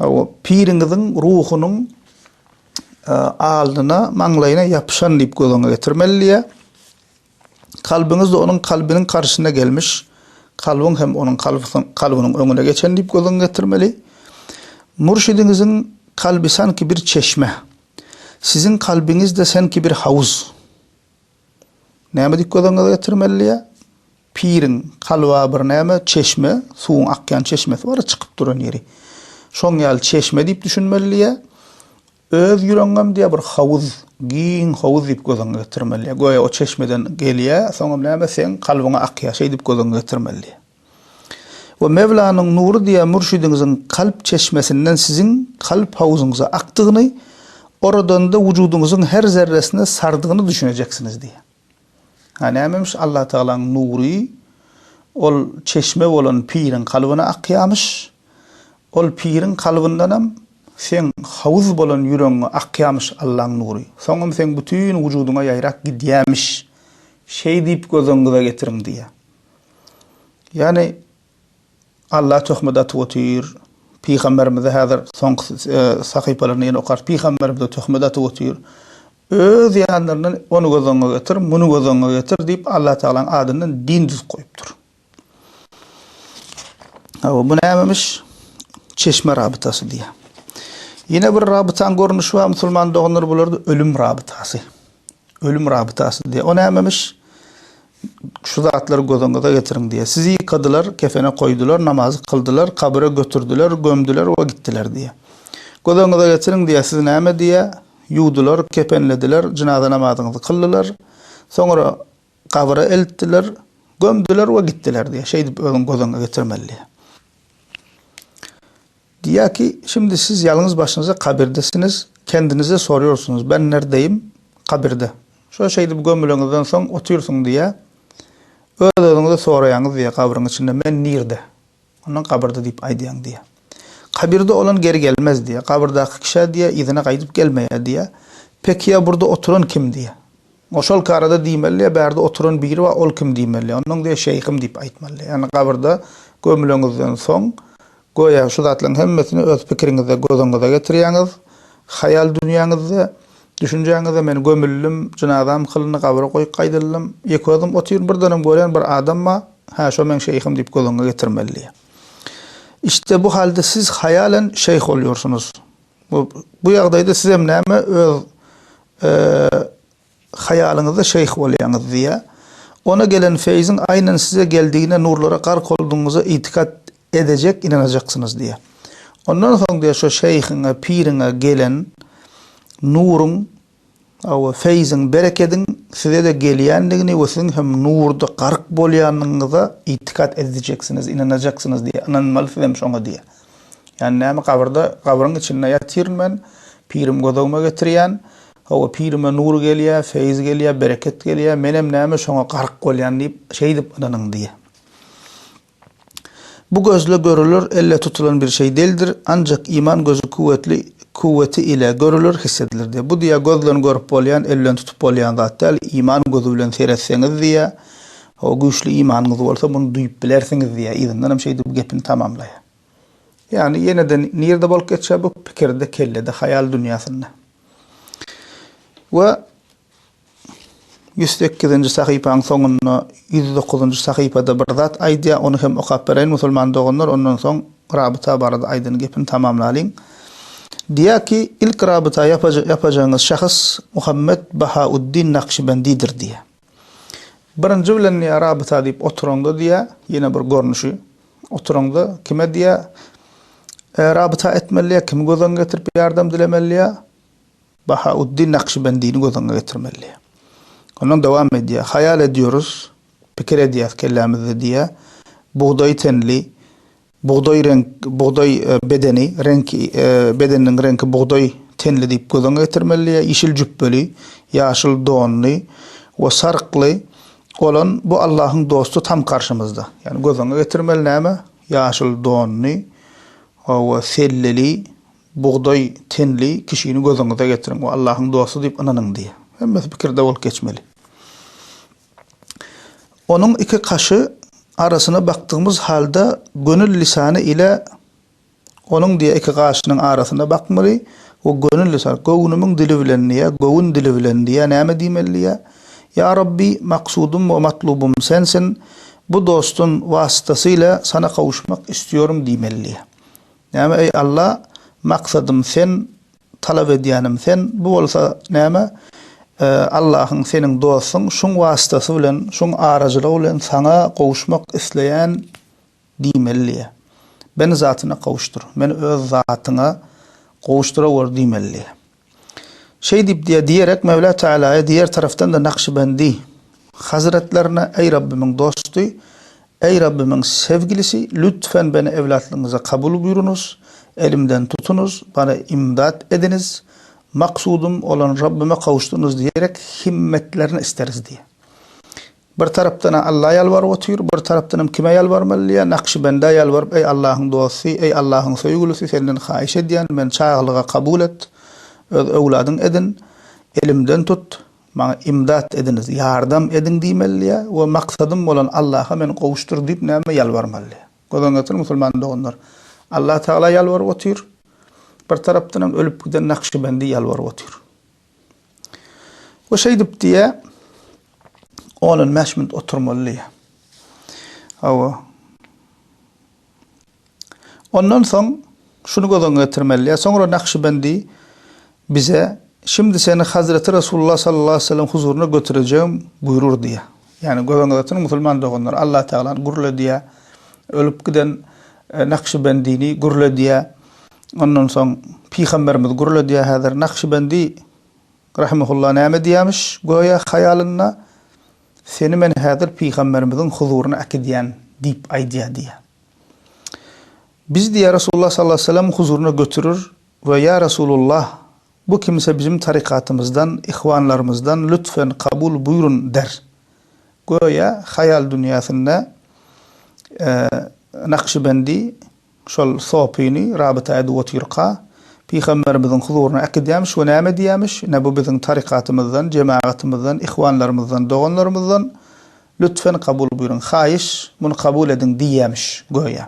hawa, piriňiziň ruhunyň alnyna, maňlaýyna ýapyşan diýip göz öňüne getirmeli diýýär. Kalbyňyz-da onuň kalbynyň garşysyna gelmiş, kalbyň hem onuň kalbynyň öňüne geçen diýip göz öňüne getirmeli. Mürşidiňiziň kalby sanki bir çeşme. Siziň kalbyňyz-da sanki bir hawuz. Näme diýip göz öňüňize getirmeli diýýär. Piriň kalba bir näme çeşme, suwuň akýan çeşmesi bar, çykyp duran ýeri. Şoň ýaly çeşme diýip düşünmeli diýýär. Öz ýüregiňem diýýär bir howuz, giň howuz diýip göz öňüňe getirmeli diýýär. Göýä o çeşmeden gelýär, soňam näme seň kalbyňa akýar, şeýdip göz öňüňe getirmeli diýýär. We Mewlanyň nury diýýär mürşidiňiziň kalp çeşmesinden siziň kalp howzuňyza akdygyny, oradanda wujudyňyzyň her zerresine sardygyny düşünejeksiniz diýýär. Ha nämemiş Allatagalaň nury ol çeşme bolan piriň kalbyna akýamyş. Ol piriň kalbyndanam seň howuz bolan ýüregiňe akýamyş Allaň nury. Soňam seň bütin wujudyňa ýaýrap gidýämiş. Şeý diýip göz öňüňize getiriň diýýär. Ýagny Alla töhmet atyp otyr. Pygamberimize häzir soňky sahypalarynda ýene okarys. Pygamberimize töhmet atyp otyr. Öz ýanlaryndan ony göz öňüňe getir, muny göz öňüňe getir diýip Allatagalaň adyndan din düzüp goýupdyr. Hawa, bu nämemiş? Çeşme rabytasy diýýär. Ýene bir rabytaň görnüşi bar, musulman doganlar bularda ölüm rabytasy. Ölüm rabytasy diýýär. O nämemiş? Şu zatlary göz öňüňize getiriň diýýär. Sizi ýykadylar, kefene koýdular, namazy kyldylar, kabyra götürdiler, gömdüler we gitdiler diýýär. Göz öňüňize getiriň diýýär. Siz näme diýýär? Ýuwdular, kepenlediler, jynaza namazyňyzy kyldylar. Soňra gabyra eltdiler, gömdüler we gitdiler diýýär. Şeýdip özüň göz öňüňe getirmeli diýýär. Diýýär ki, şimdi siz ýalňyz başyňyza kabirdesiniz, kendinize soruyorsunuz, ben nerdeyim? Kabirde. Şo şeýdip gömüleňizden soň otyrsyň diýýär. Öz-özüňize soraýaňyz diýýär gabryň içinde men nirde? Ondan gabyrda diýip aýdýaň diýýär. Kabirde olan geri gelmez diýýär. Gabyrdaky kişä diýýär yzyna gaýdyp gelmeýär diýýär. Pekiýa burda oturan kim diýýär. O şol karada diýmeli diýýär bärde oturan biri bar ol kim diýmeli diýýär. Ondan diýýär şeýhim diýip aýtmaly diýýär. Ýagny gabyrda gömüleňizden soň göýä şu zatlaryň hemmesini öz pikiriňizde göz öňüňize getirýäňiz. Haýal dünýäňizde Düşünjäňizde men gömüldim, jynazam kylyndy, gabra goýup gaýdyldym. Ýeke özüm otyryn, birdenem görýän bir adam bar, hä, şo meň şeýhim diýip göz öňüňe getirmeli diýýär. Işte bu halde siz haýalen şeýh bolýarsyňyz. Bu, bu ýagdaýda sizem näme öz haýalyňyzda şeýh bolýaňyz diýýär. Ona gelen feýziň aýnan size geldigine, nurlara gark boldugyňyza itikat edejek ynanajaksyňyz diýýär. Ondan soň diýýär şo şeýhiňe, piriňe gelen nuruň, hawa, feýziň, berekediň size-de gelýändigini we siziň hem nurda gark bolýanyňyza itikat edijeksiňiz, ynanajaksyňyz diýýär. Ynanmaly sizem şoňa diýýär. Ýani näme gabyrda, gabryň içinde ýatyryn men, pirim göz öňüme getirýän, hawa, pirime nur gelýär, feýz gelýär, bereket gelýär, menem näme şoňa gark bolýan diýip, şeýdip ynanyň diýýär. Bu gözle görüler, elle tutulan bir şey deldir, ancak iman gözü kuwwetli, kuwweti ile görüler, hissedilir diýýär. Bu diýýär, göz bilen görüp bolýan, el bilen tutup bolýan zat däl, iman gözi bilen seretseňiz diýýär, hawa, güýçli imanyňyz bolsa muny duýup bilersiňiz diýýär, yzyndanam şeýdip gepini tamamlaýar. Ýagny ýene-de nirde bolup geçýär bu? Pikirde, kellede, haýal dünýäsinde. We 108-nji sahypaň soňunda 109-njy sahypada bir zat aýdýar, ony hem okap bereýin musulman doganlar, ondan soň rabyta barada aýdan gepini tamamlalyň. Diýýär ki, ilk rabyta ýapajagyňyz şahs Muhammet Bahauddin Nakşibendidir diýýär. Birinji bilen diýýär rabyta diýip oturaňda diýýär, ýene bir görnüşi oturaňda kime diýýär rabyta etmeli diýýär, kimi göz öňüne getirip ýardam dilemeli diýýär. Bahauddin Nakşibendini göz öňüne getirmeli. Ondan dowam edýär. Haýal edýoruz, pikir edýäs kellämizde diýýär. Bugdaý tenli, bugdaý reňk, bugdaý bedeni, reňki, bedeniniň reňki bugdaý tenli diýip göz öňüne getirmeli diýýär. Ýeşil jüpbeli, ýaşyl donly we sarykly bolan bu Allahyň dosty tam garşymyzda. Ýagny göz öňüne getirmeli näme? Ýaşyl donly, hawa, selleli, Bugdaý tenli kişini göz öňüňize getiriň we Allahyň dosty diýip ynanyň diýýär. Hemmesi pikirde bolup geçmeli. Onuň iki kaşy arasyna bakdygymyz halda gönül lisany ile onuň diýýär iki gaşynyň arasyna bakmaly we gönül lisany, göwnümiň dili bilen diýýär, göwün dili bilen diýýär, näme diýmeli diýýär? Ýa Rabbi, maksudym we matlubym sensin, bu dostun wasytasy ile sana kowuşmak istiyorum diýmeli diýýär. Näme, eý Alla, maksadym Sen, talap edýänim Sen, bu bolsa näme, Allahyň seniň dostuň, şuň wasytasy bilen, şuň arajylygy bilen Saňa gowuşmak isleýän diýmeli diýýär. Beni zatyna gowuşdyr, meni öz zatyňa gowuşdyraweri diýmeli diýýär. Şeý diýip diýýär, diýerek Mewla Tealaýa diýer tarapdan-da Nakşibendi Hazretlerine, Eý Rabbimiň dosty, eý Rabbimiň sevgilisi, lütfen beni evlatlygyňyza kabul buýruňyz, elimden tutuňyz, bana imdat ediniz, maksudym olan Rabbime kawuşdyryňyz diýerek himmetlerini isteriz diýýär. Bir tarapdan-a Alla ýalbaryp otyr, bir tarapdanam kime ýalbarmaly diýýär, Nakşibendä ýalbaryp, Eý Allahyň dosty, eý Allahyň söýgülisi, senden haýyş edýän, meni çagalyga kabul et, öz öwladyň edin, elimden tut, maňa imdat ediniz, ýardam ediň diýmeli diýýär we maksadym bolan Allaha meni gowuşdyr diýip näme ýalbarmaly diýýär. Göz öňüne getiriň musulman doganlar. Allah Tagala ýalbaryp otyr, bir tarapdanam ölüp giden Nakşibendi ýalbaryp otyr. We şeýdip diýýär, on-on bäş minut oturmaly diýýär. Hawa. Ondan soň şuny göz öňüne getirmeli diýýär. Soňra Nakşibendi bize Şimdi seni Hazreti Resulullah sallallahu aleyhi ve sellem huzuryna götürejegim buýrur diýýär. Ýagny göz öňüne getiriň musulman doganlar Allah Tagalany gürledýär. Ölüp giden e, Nakşibendini gürledýär. Ondan soň Pygamberimiz gürledýär häzir. Nakşibendi rahimehullah näme diýýärmiş? Göýä haýalynda seni men häzir Pygamberimiziň huzuryna äkidýän diýip aýdýar diýýär. Biz diýýär Resulullah sallallahu aleyhi ve sellem huzuryna götürir we ýa Resulullah. Bu kimse bizim tarikatymyzdan, ihwanlarymyzdan lütfen kabul buýrun der. Göýä haýal dünýäsinde Nakşybendi şol sopyny rabyta edip otyrka, Pygamberimiziň huzuryna äkidýärmiş we näme diýýärmiş, Ine bu biziň tarikatymyzdan, jemagatymyzdan, ihwanlarymyzdan, doganlarymyzdan, lütfen kabul buýruň, haýyş, muny kabul ediň diýýärmiş göýä.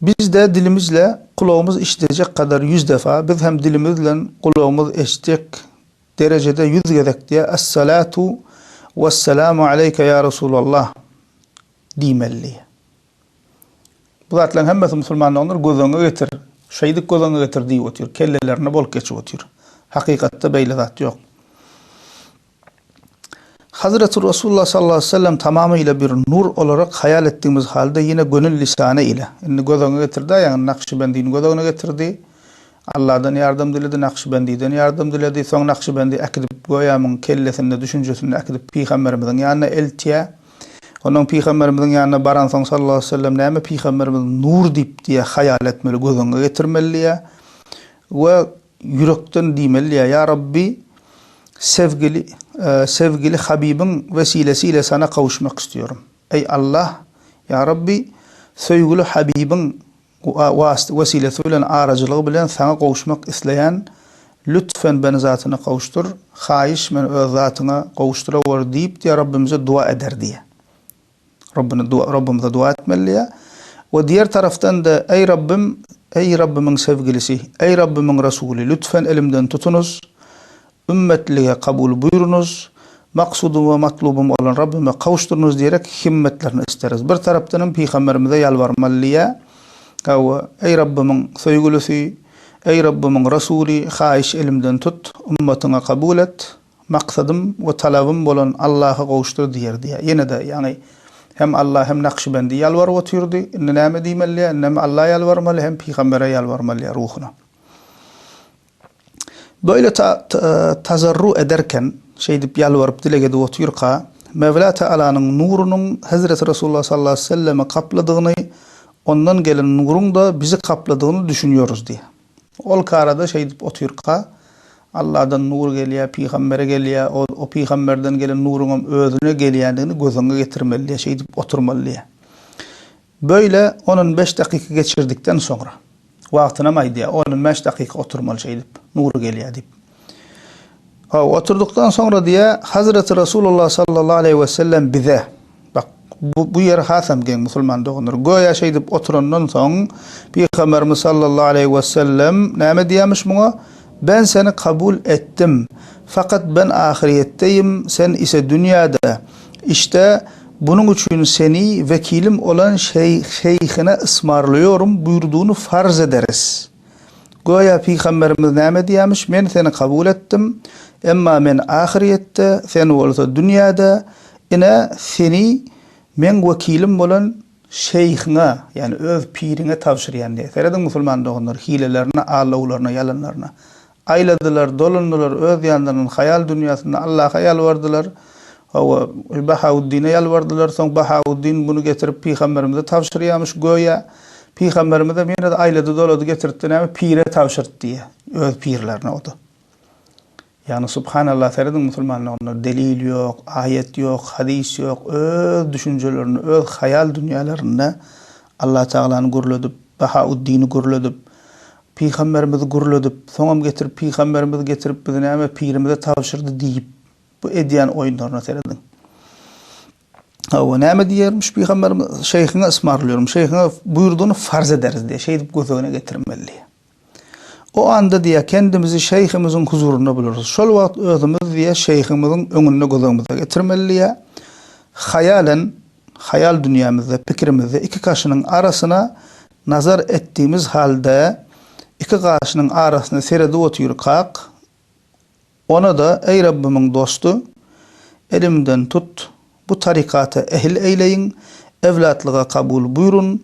Biz-de dilimizle kulagymyz eşidejek kadar ýüz defa, biz hem dilimiz bilen gulagymyz eşitjek derejede ýüz gezek diýýär, Essalatu wessalamu aleýke ýa Resulallah diýmeli diýýär. Bu zatlaryň hemmesi musulman doganlar göz öňüňe getir, şeýdip göz öňüňe getir diýip otyr, kellelerinde bolup geçip otyr. Hakykatda beýle zat ýok. Hazreti Resulullah sallallahu aleyhi ve sellem tamamıyla bir nur olarak hayal ettiğimiz halde yine gönül lisanı ile. Indi göz öňüne getirdi, ýagny Nakşibendini göz öňüne getirdi. Allahdan ýardam diledi, Nakşibendiden ýardam diledi. Soň Nakşibendi äkidip göýä muň kellesinde, düşünjesinde äkidip Pygamberimiziň ýanyna eltýär. Ondan Pygamberimiziň ýanyna baransoň sallallahu aleyhi ve sellem näme Pygamberimiz nur diýip diýýär, haýal etmeli, göz öňüne getirmeli diýýär. We Ýürekden diýmeli diýýär, Ýa Rabbi, sevgili, sevgili Habibiň wesilesi ile Sana kawuşmak istiyorum. Eý Allah, Ýa Rabbi, söýgüli Habibiň wesilesi bilen, aracylygy bilen Saňa gowuşmak isleýän, lütfen beni zatyna kawuşdyr, haýyş meni öz zatyňa gowuşdyraweri diýip diýýär, Rabbimize dua eder diýýär. Rabbine dua, Rabbimize dua etmeli diýýär. We diýer tarapdan-da, Eý Rabbim, eý Rabbimiň sevgilisi, eý Rabbimiň Resuly, lütfen elimden tutunyz, ümmetlige kabul buýrunyz, maksudym we matlubym bolan Rabbime kawuşdyrynyz diýerek himmetlerini isteriz. Bir tarapdan hem Pygamberimize ýalbarmaly diýýär. Hawa, eý Rabbimiň söýgülisi, eý Rabbimiň Resuly, haýyş elimden tut, ümmatyňa kabul et. Maksadym we talabym bolan Allaha gowuşdyr diýer diýýär. Ýene-de, ýagny hem Alla hem Nakşibendi ýalbaryp otyrdy. Indi näme diýmeli diýýär? Indi hem Alla ýalbarmaly, hem pygambere ýalbarmaly diýýär ruhuna. Böyle ta tazarru ederken, şeýdip ýalbaryp dileg edip otyrka, Mewla Tealanyň nurunyň Hezreti Resulullah sallallahu aleýhi we sellemi kapladygyny, ondan gelen nuruň-da bizi kapladygyny düşünýoruz diýýär. Ol karada şeýdip otyrka, Alladan nur gelýär, pygambere gelýär, o, o pygamberden gelen nuruňam özüne gelýändigini göz öňüňe getirmeli diýýär, şeýdip oturmaly diýýär. Böyle on-on beş dakyka geçirdikden soňra, wagtynam aýdýar, on-on bäş dakyka oturmaly şeýdip, nur gelýär diýip. Hawa, oturdykdan soňra diýýär, Hazreti Resulullah sallallahu aleýhi we sellem bize, bak, bu, bu ýeri hasam geň, musulman doganlar, göýä şeýdip oturandan soň, Pygamberimiz sallallahu aleýhi we sellem näme diýýärmiş muňa? Ben seni kabul etdim. Fakat ben ahyrýetdeýim, sen ise dünýäde. Işte, bunuň üçin seni wekilim olan şeý, şeýhine ysmarlaýarym buýurdygyny farz ederis. Göýä pygamberimiz näme diýýärmiş, Men seni kabul etdim, emma men ahyrýetde, sen bolsa dünýäde, ine, seni meň wekilim bolan şeýhiňe, ýagny öz piriňe tabşyrýan diýýär. Serediň musulman doganlar, hilelerine, aldawlaryna, ýalanlaryna. Aýladylar, dolandylar, öz ýanlaryndan haýal dünýäsinde Allaha ýalbardylar. Hawa, Bahauddine ýalbardylar. Soň Bahauddin muny getirip pygamberimize tabşyrýarmyş göýä. Pygamberimizem ýene-de aýlady-dolady getirtdi näme, pire tabşyrtdy diýýär. Öz pirlerine o-da. Ýagny subhanallah serediň musulmanlar onda delil ýok, aýat ýok, hadys ýok, öz düşünjelerinde, öz haýal dünýälerinde Allah Tagalany gürledip, Bahauddini gürledip, Pygamberimizi gürledip, soňam getirip pygamberimizi getirip bizi näme pirimize tabşyrdy diýip bu edýän oýunlaryna serediň. Hawa, näme diýermiş pygamberimiz? Şeýhiňe ysmarlyyorum, şeýhiňe buýurdygyny farz ederis diýýär. Şeýdip göz öňüne getirmeli diýýär. O anda diýýär, kendimizi şeýhimiziň huzurynda bulurys. Şol wagt özümiz diýýär, şeýhimiziň öňünde göz öňümize getirmeli diýýär. Haýalen Haýal dünýämizde, pikirimizde iki kaşynyň arasyna nazar etdigimiz halde, iki gaşynyň arasyna seredip otyrkak, Ona-da, Eý Rabbymyň dosty, elimden tut, bu tarykata ehil eýleýin, ewlatlyga kabul buýrun,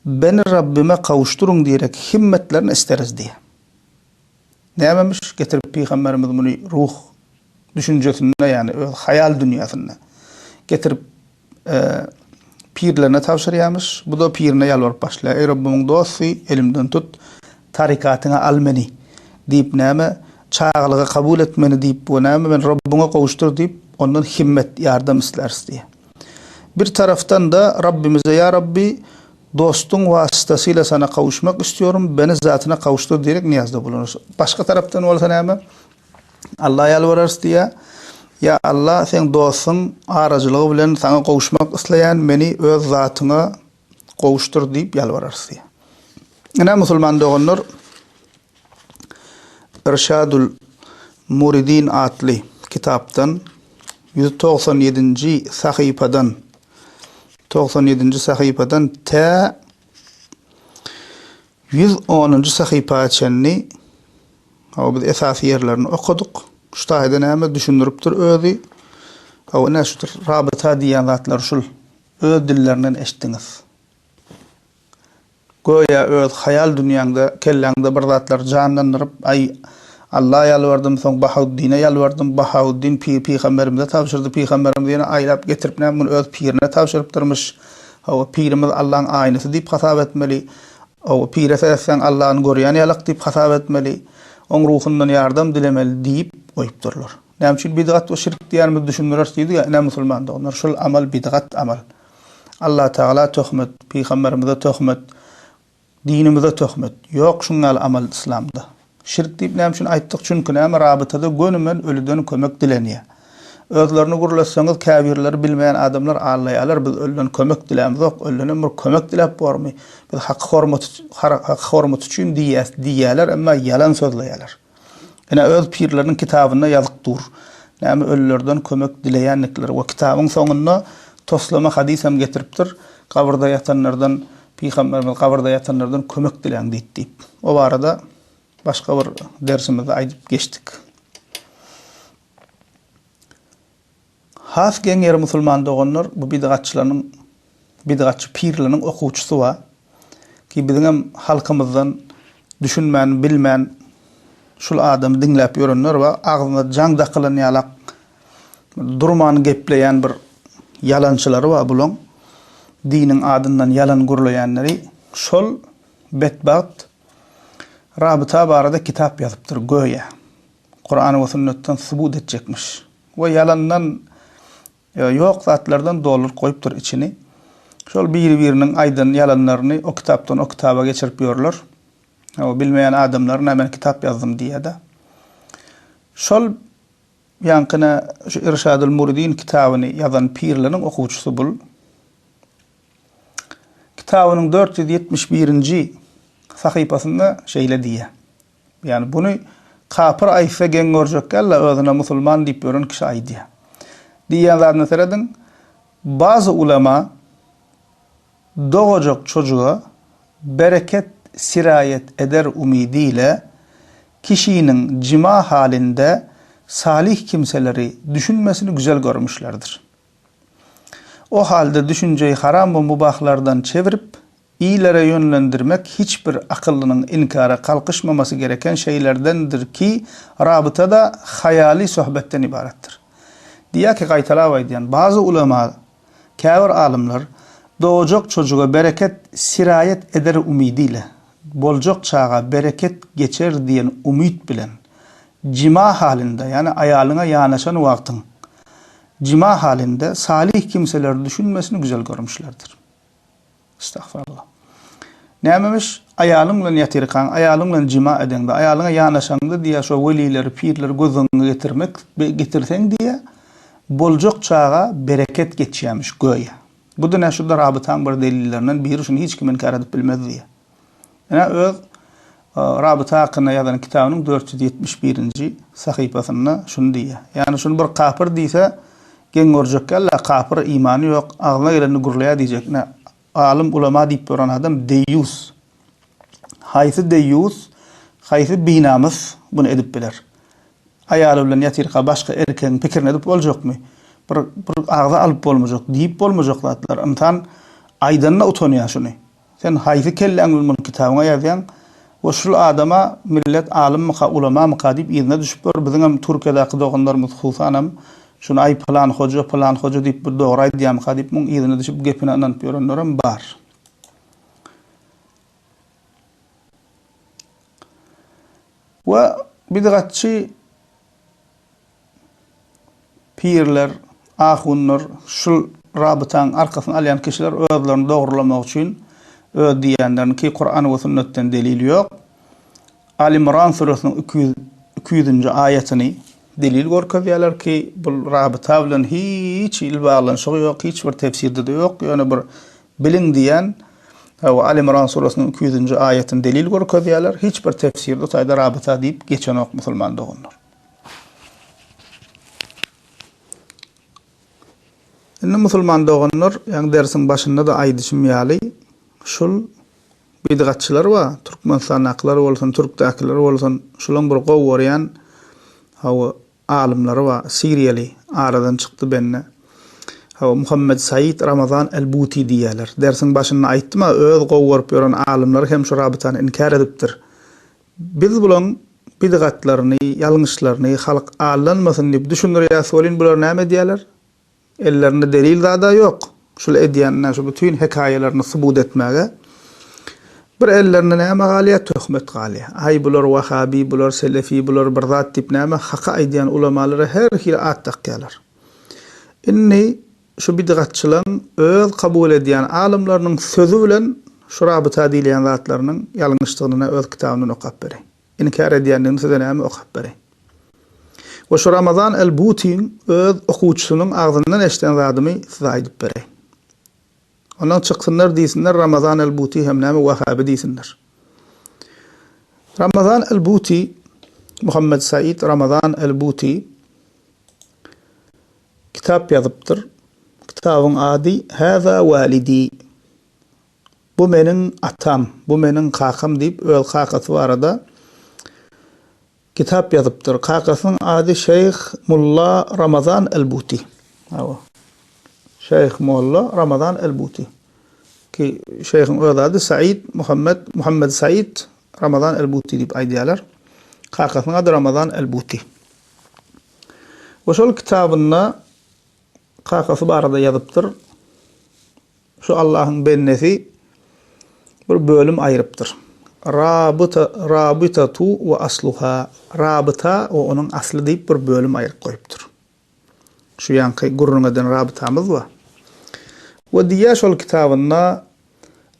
beni Rabbime kawuşdyryň diýerek himmetlerini isteris diýýär. Nämemiş, getirip pygamberimiz muny ruh düşünjesinde, ýagny öz haýal dünýäsinde getirip pirlerine tabşyrýarmyş. Bu-da pirine ýalbaryp başlaýar. Eý Rabbymyň dosty, elimden tut, tarykatyňa al meni. Diýip näme, çagalyga kabul et meni diýip we näme meni Rabbyňa gowuşdyr diýip, ondan himmet, ýardam isläris diýýär. Bir tarapdan-da Rabbimize Ýa Rabbi, dostuň wasytasıyla sana kavuşmak istiyorum, beni zatyna kavuştur diýerek nyýazda bulunarys. Başga tarapdan bolsa näme, Alla ýalbararys diýýär. Ýa Alla, seň dostuň aracylygy bilen saňa gowuşmak isleýän, meni öz zatyňa gowuşdyr diýip ýalbararys diýýär. Ine musulman doganlar Irşadul Muridin atly kitapdan 197-nji sahypadan 97-nji sahypadan tä 110-njy sahypa çenli hawa biz esasy ýerlerini okadyk. Şu taýda näme düşündiripdir özi. Hawa ine şu rabyta diýýän zatlar şul. Öz dillerinden eşitdiňiz. Göýä öz haýal dünýäňde, kelläňde bir zatlar janlandyryp, aý, Alla ýalbardym, soň Bahauddine ýalbardym, Bahauddin pir pygamberimize tabşyrdy, pygamberimiz ýene aýlap getirip näme muny öz pirine tabşyrypdyrmyş. Hawa, pirimiz Allaň aýnasy diýip hasap etmeli. Hawa, pire seretseň Allany görýän ýalak diýip hasap etmeli. Oň ruhundan ýardam dilemeli diýip goýupdyrlar. Näme üçin bidgat we şirk diýýänimizi düşündireris diýdik-ä, ine musulman doganlar, şul amal bidgat amal. Allatagala töhmet, pygamberimize töhmet, dinimize töhmet. Ýok şuň ýaly amal yslamda. Şirk diýip näme üçin aýtdyk? Çünki näme rabytada gönümel ölüden kömek dilenýär. Özlerini gürletseňiz käbirleri bilmeýän adamlar aldaýarlar, biz ölüden kömek dilämzok, ölüdenem bir kömek diläp bormy? Biz haky hormaty haky hormaty üçin diýýäs diýýärler, emma ýalan sözleýärler. Ine öz pirleriniň kitabynda ýazyk dur. Näme ölülerden kömek dileýändikleri we kitabyň soňunda toslama hadys hem getiripdir. Gabyrda ýatanlardan Pygamberimiz gabyrda ýatanlardan kömek diläň diýdi diýip. O barada başga bir dersimizde aýdyp geçdik. Has geň ýeri musulman doganlar bu bidgatçylaryň bidgatçy pirleriniň okuwçysy bar ki biziňem halkymyzdan düşünmän bilmän şul adamy diňläp ýörenler bar agzyna jaň dakylan ýalak durman gepleýän bir ýalançylary bar bulaň diniň adyndan ýalan gürleýänleri şol betbagt rabyta barada kitap ýazypdyr göýä. Kuran we sünnetden subut etjekmiş. We ýalandan ýok zatlardan dolduryp goýupdyr içini. Şol biri-biriniň aýdan ýalanlaryny o kitapdan o kitaba geçirip ýörler. O bilmeýän adamlar nä men kitap ýazdym diýýär-de. Şol ýaňky nä şu Irşadul Muridin kitabyny ýazan pirleriň okuwçysy bul. Kitabynyň 471-nji sahypasynda şeýle diýýär. Ýagny buny kapyr aýtsa geň görjek däl-de, özüne musulman diýip ýören kişi aýdýar. Diýýän zadyna serediň, Bazy ulema dogajak çojuga bereket siraýet eder umydy ile kişiniň jima halynda salyh kimseleri düşünmesini güzel görmüşlerdir. O halda düşünjeyi haram we mubahlardan çevirip, Ilere ýönlendirmek hiç bir akyllynyň inkara kalkyşmamasy gereken şeýlerdendir ki, rabyta-da haýaly söhbetden ybaratdyr. Diýýär ki, gaýtalap aýdýan, bazy ulema, käbir alymlar, dogajak çojuga bereket siraýet eder umydy ile, boljak çaga bereket geçer diýen umyt bilen, jima halynda, ýagny aýalyňa ýanaşan wagtyň, jima halynda salyh kimseler düşünmesini güzel görmüşlerdir. Estagfirullah. Nämemiş, aýalyň bilen ýatyrkaň, aýalyň bilen jima edeňde, aýalyňa ýanaşaňda diýýär, şo welileri, pirleri göz öňüňe getirmek, getirseň diýýär, boljak çaga bereket geçýärmiş göýä. Bu-da nä şu-da rabytaň bir delillerinden biri, şuny hiç kim inkär edip bilmez diýýär. Ine öz Rabyta hakynda ýazan kitabynyň 471-nji sahypasynda şuny diýýär. Ýagny şuny bir kapyr diýse, geň görjek däl-de, kapyr imany ýok, agzyna gelenini gürleýär diýjek. Ine, alym, ulama diýip ýören adam deýýus. Haýsy deýýus, haýsy binamys buny edip biler? Aýaly bilen ýatyrka başga erkegiň pikirini edip boljakmy? Bir bir agza alyp bolmajak, diýip bolmajak zatlar. Ynsan aýdanyna utanýar şuny. Sen haýsy kelläň bilen muny kitabyňa ýazýaň? We şul adama millet alymmyka, ulamamyka diýip yzyna düşüp gör, biziňem Türkiýedäki doganlarymyz hususanam şuny aý pylan hoja, pylan hoja diýip bir dogry aýdýamyka diýip muň yzyna düşüp gepine ynanyp ýörenlerem bar. We bidgatçy pirler, ahunlar, şul rabytaň arkasyny alýan kişiler özlerini dogrulamak üçin öz diýýänlerini ki Kuran we sünnetden delil ýok. Al-Imran süresiniň 200 200-nji aýatyny delil görkezýärler ki bul rabyta bilen hiç hili baglanyşygy ýok, hiç bir tefsirde-de ýok, ýöne bir biliň diýen Hawa, Al-Imran surasynyň 200-nji aýatyny delil görkezýärler. Hiç bir tefsirde o taýda rabyta diýip geçenok musulman doganlar. Indi musulman doganlar, ýaňy dersiň başynda-da aýdyşym ýaly, şul bidgatçylar bar, Türkmenistandakylar bolsun, türkdäkiler bolsun, şulaň bir gowy görýän, hawa, alymlary bar, siriýaly, aradan çykdy bende. Hawa, Muhammed Said Ramazan el-Buti diýýärler. Dersiň başynda aýtdym-a, öz gowy görüp ýören alymlary hem şu rabytany inkär edipdir. Biz bulaň bidgatlaryny, ýalňyşlaryny halk aldanmasyn diýip düşündirýäs welin bular näme edýärler? Ellerinde delil zada ýok. Şul edýänine şu bütin hekaýalaryny subut etmäge. Bir ellerinde näme galýar? Töhmet galýar. Aý bular wahabi, bular selefi, bular bir zat diýip näme haky aýdýan ulamalara her hili at dakýarlar. Indi şu bidgatçylaň öz kabul edýän alymlarynyň sözi bilen şu rabyta diýilýän zatlarynyň ýalňyşdygynyna öz kitabyndan okap bereýin. Inkär edýändigini size näme okap bereýin. We şu Ramazan el-Butiň öz okuwçysynyň agzyndan eşiden zadymy size aýdyp bereýin. Ondan çyksynlar diýsinler Ramazan el-Buti hem näme wahabi diýsinler. Ramazan el-Buti Muhammed Said Ramazan el-Buti kitap ýazypdyr. Kitabyň ady Haza walidi. Bu meniň atam, bu meniň kakam diýip öz kakasy barada kitap ýazypdyr. Kakasynyň ady Şeýh Mulla Ramazan el-Buti. Hawa. Şeýh Molla Ramazan el-Buti. Ki şeýhiň öz ady Said Muhammed Muhammed Said Ramazan el-Buti diýip aýdýarlar. Kakasynyň ady Ramazan el-Buti. We şol kitabynda kakasy barada ýazypdyr. Şu Allahyň bendesi bir bölüm aýrypdyr. Rabyta, rabytatu we asluha, rabyta we onuň asly diýip bir bölüm aýryp goýupdyr. Şu ýaňky gürrüň eden rabytamyz bar. We diýýär şol kitabynda,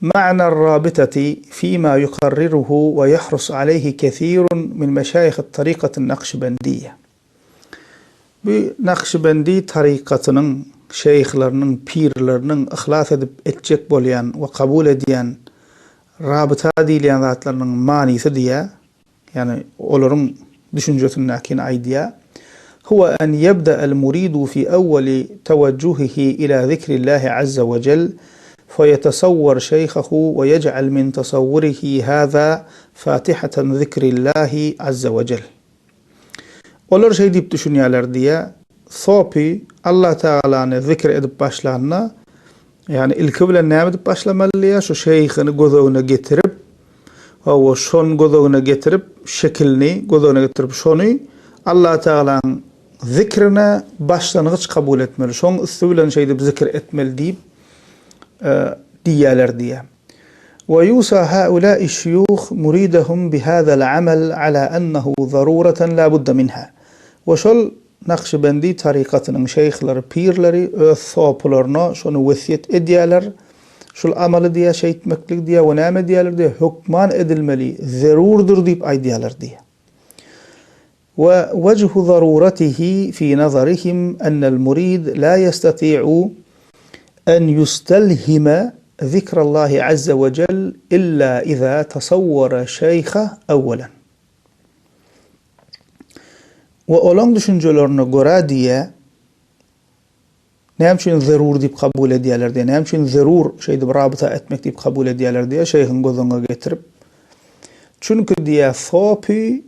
Ma'na ar-rabitati fima yukarriruhu we yahrus aleyhi kesirun min meşaýih at-tarikatin nakşibendiyye. Bu Nakşibendi tarykatynyň şeýhleriniň, pirleriniň yhlas edip etjek bolýan we kabul edýän rabyta diýilýän zatlarynyň manysy diýýär, ýagny olaryň düşünjesindäkini aýdýar, Huwa en ýebde'el muridu fi awwali tawajjuhihi ila zikrillahi azza we jel feýetesawwer şeýhahu we ýej'al min tasawwurihi haza fatihatan zikrillahi azza we jel. Olar şeý diýip düşünýärler diýýär, Sopy Allatagalany zikr edip başlanda, ýagny ilki bilen näme edip başlamaly diýýär, şu şeýhini göz öňüne getirip, hawa, şony göz öňüne getirip, şekilini göz öňüne getirip, şony Allatagalanyň zikrine başlangyç kabul etmeli, şonuň üsti bilen şeýdip zikr etmeli diýip diýýärler diýýär. Ve yusa haula'i şuyuh muridahum bihazal amal ala ennehu zaruratan la budda minha. We şol Nakşibendi tarykatynyň şeýhleri, pirleri öz sopularyna şony wesýet edýärler, şul amaly diýýär, şeýtmekligi diýýär we näme diýýärler diýýär, hökman edilmeli, zerurdyr diýip aýdýarlar diýýär. We wejhu zaruratihi fi nazarihim ennel murid la ýestati'u en ýustelhime zikrallahi azze we jel illa iza tasawwara şeýha awwelen. We olaň düşünjelerine görä diýýär, näme üçin zerur diýip kabul edýärler diýýär, näme üçin zerur şeýdip rabyta etmek diýip kabul edýärler diýýär, şeýhiň göz öňüne getirip. Çünki diýýär, sopy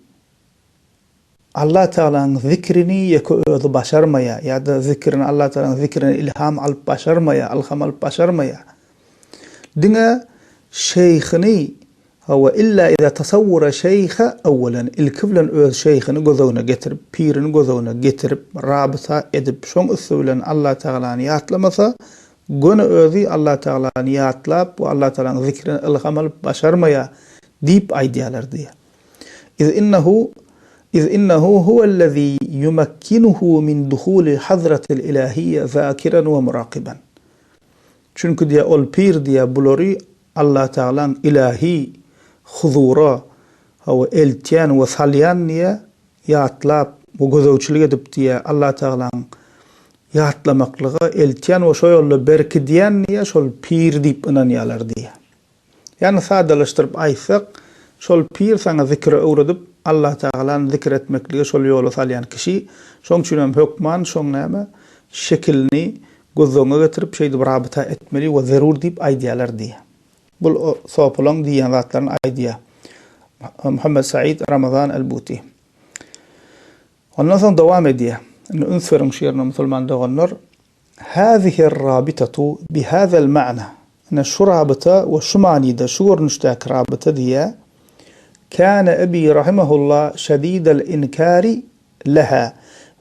Allah Tagalanyň zikrini ýeke özi başarmaýar ýa-da zikrini Allah Tagalanyň zikrini ilham alyp başarmaýar, ylham alyp başarmaýar. Diňe şeýhini hawa illa iza tasawwara şeýha awwalan ilki bilen öz şeýhini göz öňüne getirip, pirini göz öňüne getirip, rabyta edip, şoň üsti bilen Allah Tagalany ýatlamasa, göni özi Allah Tagalany ýatlap we Allah Tagalanyň zikrini ylham alyp başarmaýar diýip aýdýarlar diýýär. Iz innehu iz innehu huwellezî ýumekkinuhu min duhuli hazratil ilâhiyye zâkiren we murakyban. Çünki diýýär, ol pir diýýär, bulary Allatagalaň ilahi huzura, hawa, eltýän we salýan diýýär, ýatlap we gözegçilik edip diýýär, Allatagalaň ýatlamaklyga eltýän we şo ýolda berkidýän diýýär, şol pir diýip ynanýarlar diýýär. Ýagny sadalaşdyryp aýtsak, şol pir saňa zikiri öwredip, Allatagalany zikir etmeklige şol ýola salýan kişi, şoň üçin hem hökman şoň näme, şekilini göz öňüňe getirip şeýdip rabyta etmeli we zerur diýip aýdýarlar diýýär. Bul sopulaň diýýän zatlaryny aýdýar. Muhammet Said Ramazan el-Buti. Ondan soň dowam edýär. Indi üns beriň şu ýerine musulman doganlar. Hâzihir-râbitatu bihâzel-ma'na, Ine şu rabyta we şu manyda, şu görnüşdäki rabyta diýýär, Kâne ebî rahimehullah şedîdel-inkâri lehâ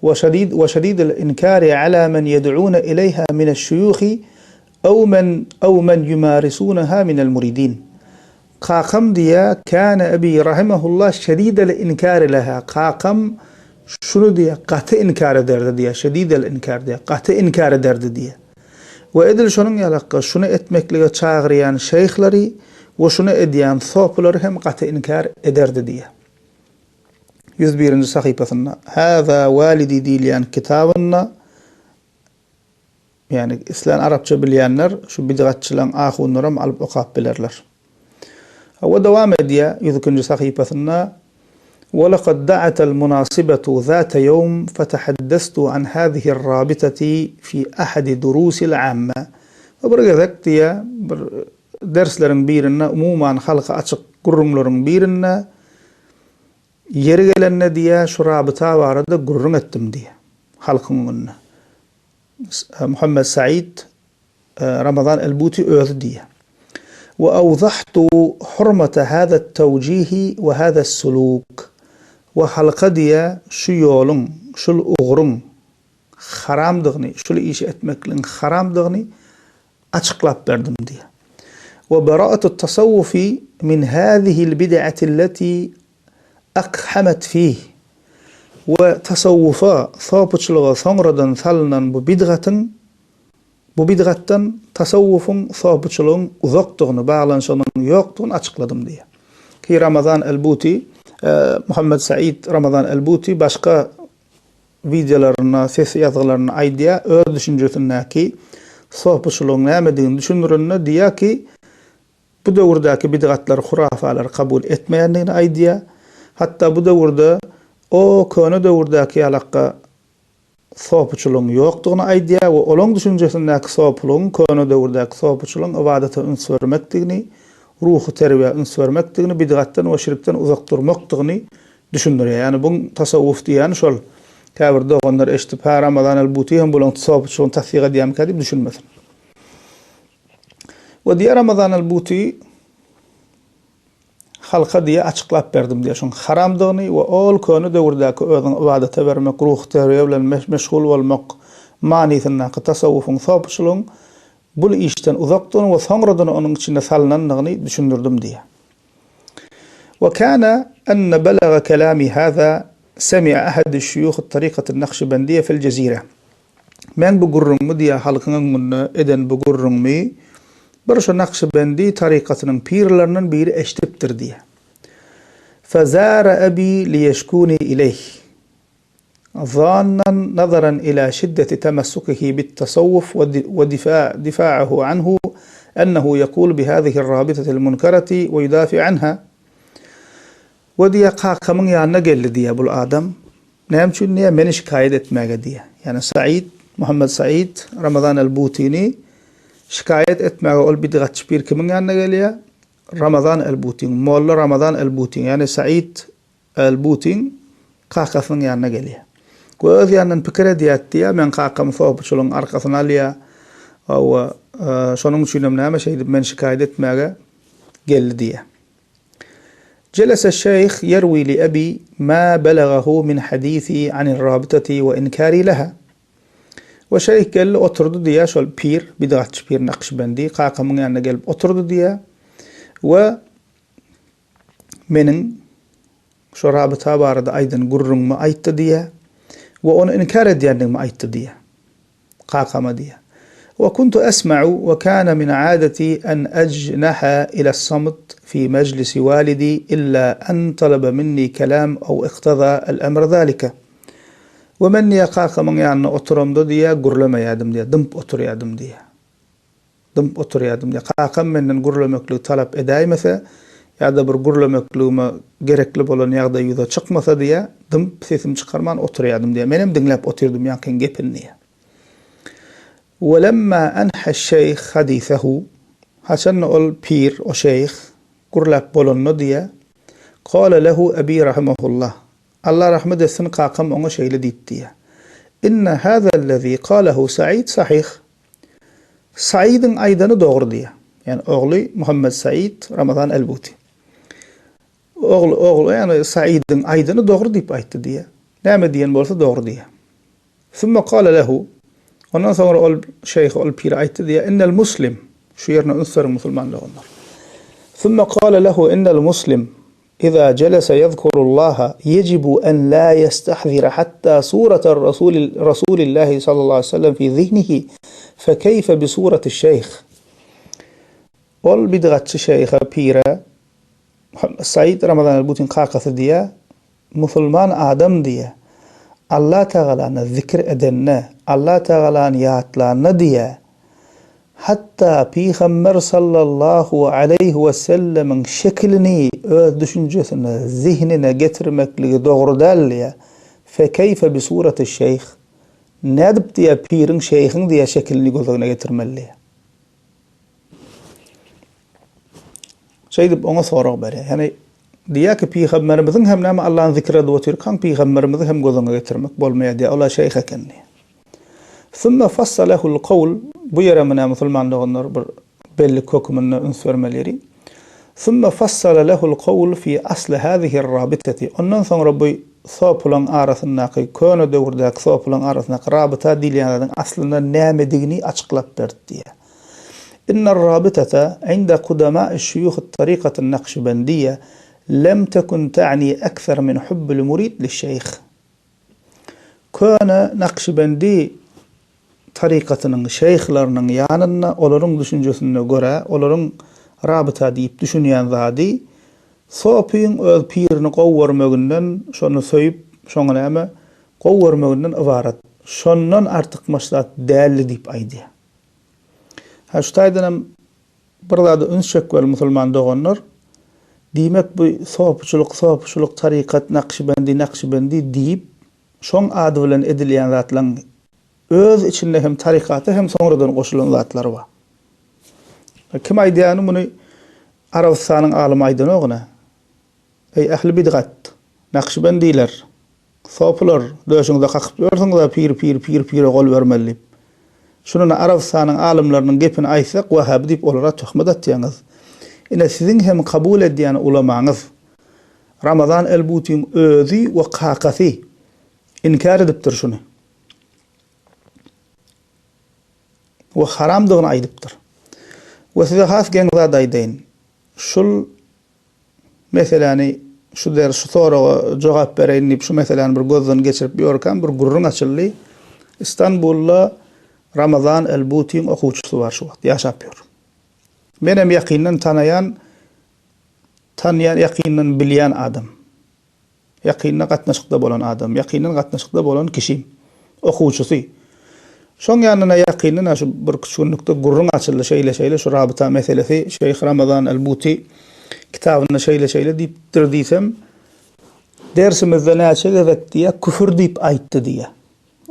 we şedîd we şedîdel-inkâri alâ men yed'ûne ileyhâ mineş-şuyûhi ew men ew men yumârisûnehâ minel-muridîn. Kakam diýýär, Kâne ebî rahimehullah şedîdel-inkâri lehâ, kakam şuny diýýär, gaty inkär ederdi diýýär, şedîdel-inkâr diýýär, gaty inkär ederdi diýýär. We edil şonuň ýalakga şuny etmeklige çagyrýan şeýhleri we şuny edýän sopulary hem gaty inkär ederdi diýýär. Ýüz birinji sahypasynda, Hâzâ wâlidî diýilýän kitabynda, Ýagny islän arapça bilýänler şu bidgatçylaň ahunlaram alyp okap bilerler. Hawa dowam edýär 102-nji sahypasynda Walakad da'atal munasibatu zata ýawm fatahaddastu an hazihi rabitati fi ahadi durusil amma. We bir gezek diýýär bir dersleriň birinde umuman halka açyk gürrüňleriň birinde ýeri gelende diýýär şu rabyta barada gürrüň etdim diýýär halkyň öňünde. Muhammet Said Ramazan el-Buti özi diýýär. We awzahtu hurmata hâzâ t-tewjihi we hâzâ s-sulûk. We halka diýýär, şu ýoluň, şul ugruň haramdygyny, şul işi etmekligiň haramdygyny açyklap berdim diýýär. We bara'atu t-tasawwufi min hâzihi l-bid'ati allati Akhamet fih we tasawwufa, sopuçylyga soňradan salynan bu bidgatyň, bu bidgatdan tasawwufyň, sopuçylygyň uzakdygyny, baglanyşygynyň ýokdugyny açykladym diýýär. Ki Ramazan el-Buti, Muhammet Said Ramazan el-Buti başga wideolarynda, ses ýazgylarynda aýdýar, öz düşünjesindäki sopuçylygyň nämedigini düşündirende diýýär ki, Bu döwürdäki bidgatlary, hurafalary kabul etmeýändigini aýdýar. Hatda bu döwürde o köne döwürdäki ýalakga sopuçylygyň ýokdugyny aýdýar we olaň düşünjesindäki sopulygyň köne döwürdäki sopuçylygyň ybadata üns bermekdigini, ruhy terbiýä üns bermekdigini, bidgatdan we şirkden uzak durmakdygyny düşündirýär. Ýagny buň tasawwuf diýýäni şol. Käbir doganlar eşidip, hä Ramazan el-Buti hem bulaň sopuçylygyny tassyk edýärmikä diýip düşünmesin. We diýýär Ramazan al-Buti halka diýýär açyklap berdim diýýär şoň haramdygyny we ol köne döwürdäki özüňi ybadata bermek, ruhy terbiýe bilen meşgul bolmak manysyndaky tasawwufyň, sopuçylygyň bul işden uzakdygyny we soňradan onuň içinde salynandygyny düşündirdim diýýär. We kana enne belaga kelami haza semi'a ahadu şuyuh at-tariqati an-nakşibendiyye fil jezire. Meň bu gürrüňimi diýýär halkyň öňünde eden bu gürrüňimi bir şu Nakşybendi tarykatynyň pirlerinden biri eşidipdir diýýär. Fezara ebi liýeşkuni ileýh. Zannan nazaran ila şiddeti temessukihi bit-tasawwuf we difa'ahu anhu ennehu ýekulu bihazihi r-rabitatil munkarati we yudafi anha. We diýýär kakamyň ýanyna geldi diýýär bul adam. Näme üçin diýýär, meni şikaýat etmäge diýýär. Ýagny Said, Muhammet Said Ramazan el-Butini şikaýat etmäge ol bidgatçy pir kimiň ýanyna gelýär? Ramazan el-Butiň, molla Ramazan el-Butiň, ýagny Said el-Butiň kakasynyň ýanyna gelýär. We öz ýanyndan pikir edýär diýýär, meň kakam sopuçylygyň arkasyny alýar. Hawa, şonuň üçinem näme şeýdip meni şikaýat etmäge geldi diýýär. Jelese şeýh ýerwi li ebi ma belagahu min hadisi anir rabitati we inkari leha. We şeýh geldi oturdy diýýär şol pir, bidgatçy pir Nakşbendi kakamyň ýanyna gelip oturdy diýýär we meniň. Şo rabyta barada aýdan gürrüňimi aýtdy diýýär we ony inkär edýändigimi aýtdy diýýär. Kakama diýýär. Wa kuntu esma'u wa kana min adati an ajnaha ila as-samt fi majlisi walidi illa an talaba minni kalam aw iqtaza al-amr zalika. We men diýýär kakamyň ýanynda oturamda diýýär gürlemeýärdim diýýär, dymyp oturýardym diýýär. Dymyp oturýardym. Ýa kakam menden gürlemekligi talap edäýmese, ýa-da bir gürlemekligime gerekli bolan ýagdaý ýüze çykmasa diýýä, dymyp, sesimi çykarman oturýardym diýýä. Menem diňläp otyrdym ýaňkyň gepini diýýä. Welemma enha şeýh hadisehu, haçanda ol pir, o şeýh, gürläp bolanda diýýä, Kale lehu ebi rahimehullah, Allah rahmet etsin kakam oňa şeýle diýip diýýä, Inne hazellezi kalehu Said sahyh, Saidiň aýdany dogry diýýär. Ýagny ogly Muhammet Said Ramazan El-Buti. Ogly, ogly, ýagny Saidiň aýdany dogry diýip aýtdy diýýär. Näme diýen bolsa dogry diýýär. Summa kale lehu, Ondan soňra ol şeýhe, ol pire aýtdy diýýär, Innel muslim, şu ýerine üns beriň musulman doganlar. Summa kale lehu innel muslim, Iza jelese ýezkurullaha ýejibu en la ýestahzira hatta surata Rasulillahi sallallahu aleýhi we sellem fi zihnihi fekeýfe bi surati şeýh. Ol bidgatçy şeýhe, pire, Said Ramazan el-Butyň kakasy diýýär, Musulman adam diýýär, Allah Tagalany zikir edende, Allah Tagalany ýatlanda diýýär, Hatda Pygamber sallallahu aleýhi we sellemiň şekilini öz düşünjesine, zihnine getirmekligi dogry däl diýýär. Fekeýfe bi surati şeýh. Nädip diýýär piriň, şeýhiň diýýär şekilini göz öňüne getirmeli diýýär. Şeýdip oňa sorag berýär. Ýagny diýýär ki pygamberimiziň hem näme Allany zikir edip otyrkaň pygamberimizi hem göz öňüne getirmek bolmaýar diýýär. Ol-a şeýh eken diýýär. Sümme fassalehul kawl, bu ýere menä musulman doganlar bir bellik höküminde üns bermeli ýeri. Sümme fassala lehul kawl fi asli hazihir rabitati, ondan soňra bu sopulaň arasyndaky, köne döwürdäki sopulaň arasyndaky rabyta diýilýän zadyň aslynda nämedigini açyklap berdi diýýär. Inner rabitata inda kudama'i şuýuhit tarikatin nakşibendiýe lem tekun ta'ni ekser min hubbil murid lişşeýh. Köne Nakşibendi tarykatynyň şeýhleriniň ýanynda olaryň düşünjesine görä, olaryň rabyta diýip düşünýän zady sopyň öz pirini gowy görmeginden, şony söýüp, şoňa näme, gowy görmeginden ybarat. Şondan artykmaç zat däldi diýip aýdýar. Hä, şu taýdanam Bir zada üns çekmeli musulman doganlar, diýmek bu sopuçylyk, sopuçylyk, tarykat, nakşibendi, nakşibendi diýip, şoň ady bilen edilýän zatlaň öz içinde hem tarykata hem soňradan goşulan zatlary bar. Kim aýdýany muny Arabystanyň alymy aýdanok ine. Eý ähli bidgat, nakşibendiler, Sopular, döşüňize kakyp ýörsüňiz-ä pir pir pir pire gol bermeli diýip. Şuny Arabystanyň alymlarynyň gepini aýtsak wahaby diýip olara töhmet atýaňyz. Ine siziň hem kabul edýän ulamaňyz Ramazan el-Butyň özi we kakasy inkär edipdir şuny. We haramdygyny aýdypdyr. We size has geň zat aýdaýyn. Şul Meseläni şu der şu soraga jogap bereýin diýip şu meseläni bir gözden geçirip ýörkäm bir gürrüň açyldy. Istanbulda Ramazan El Butyň okuwçysy bar şu wagt ýaşap ýör. Menem ýakyndan tanaýan tanýan ýakyndan bilýän adam. Ýakynda gatnaşykda bolan adam, ýakyndan gatnaşykda bolan kişi, okuwçysy. Şoň ýanyna ýakyndan şu birküç günlükde gürrüň açyldy, şeýle-şeýle şu rabyta meselesi, Şeýh Ramazan el-Buti kitabynda şeýle-şeýle diýipdir diýsem, dersimizde näçe gezek diýýär, küfür diýip aýtdy diýýär.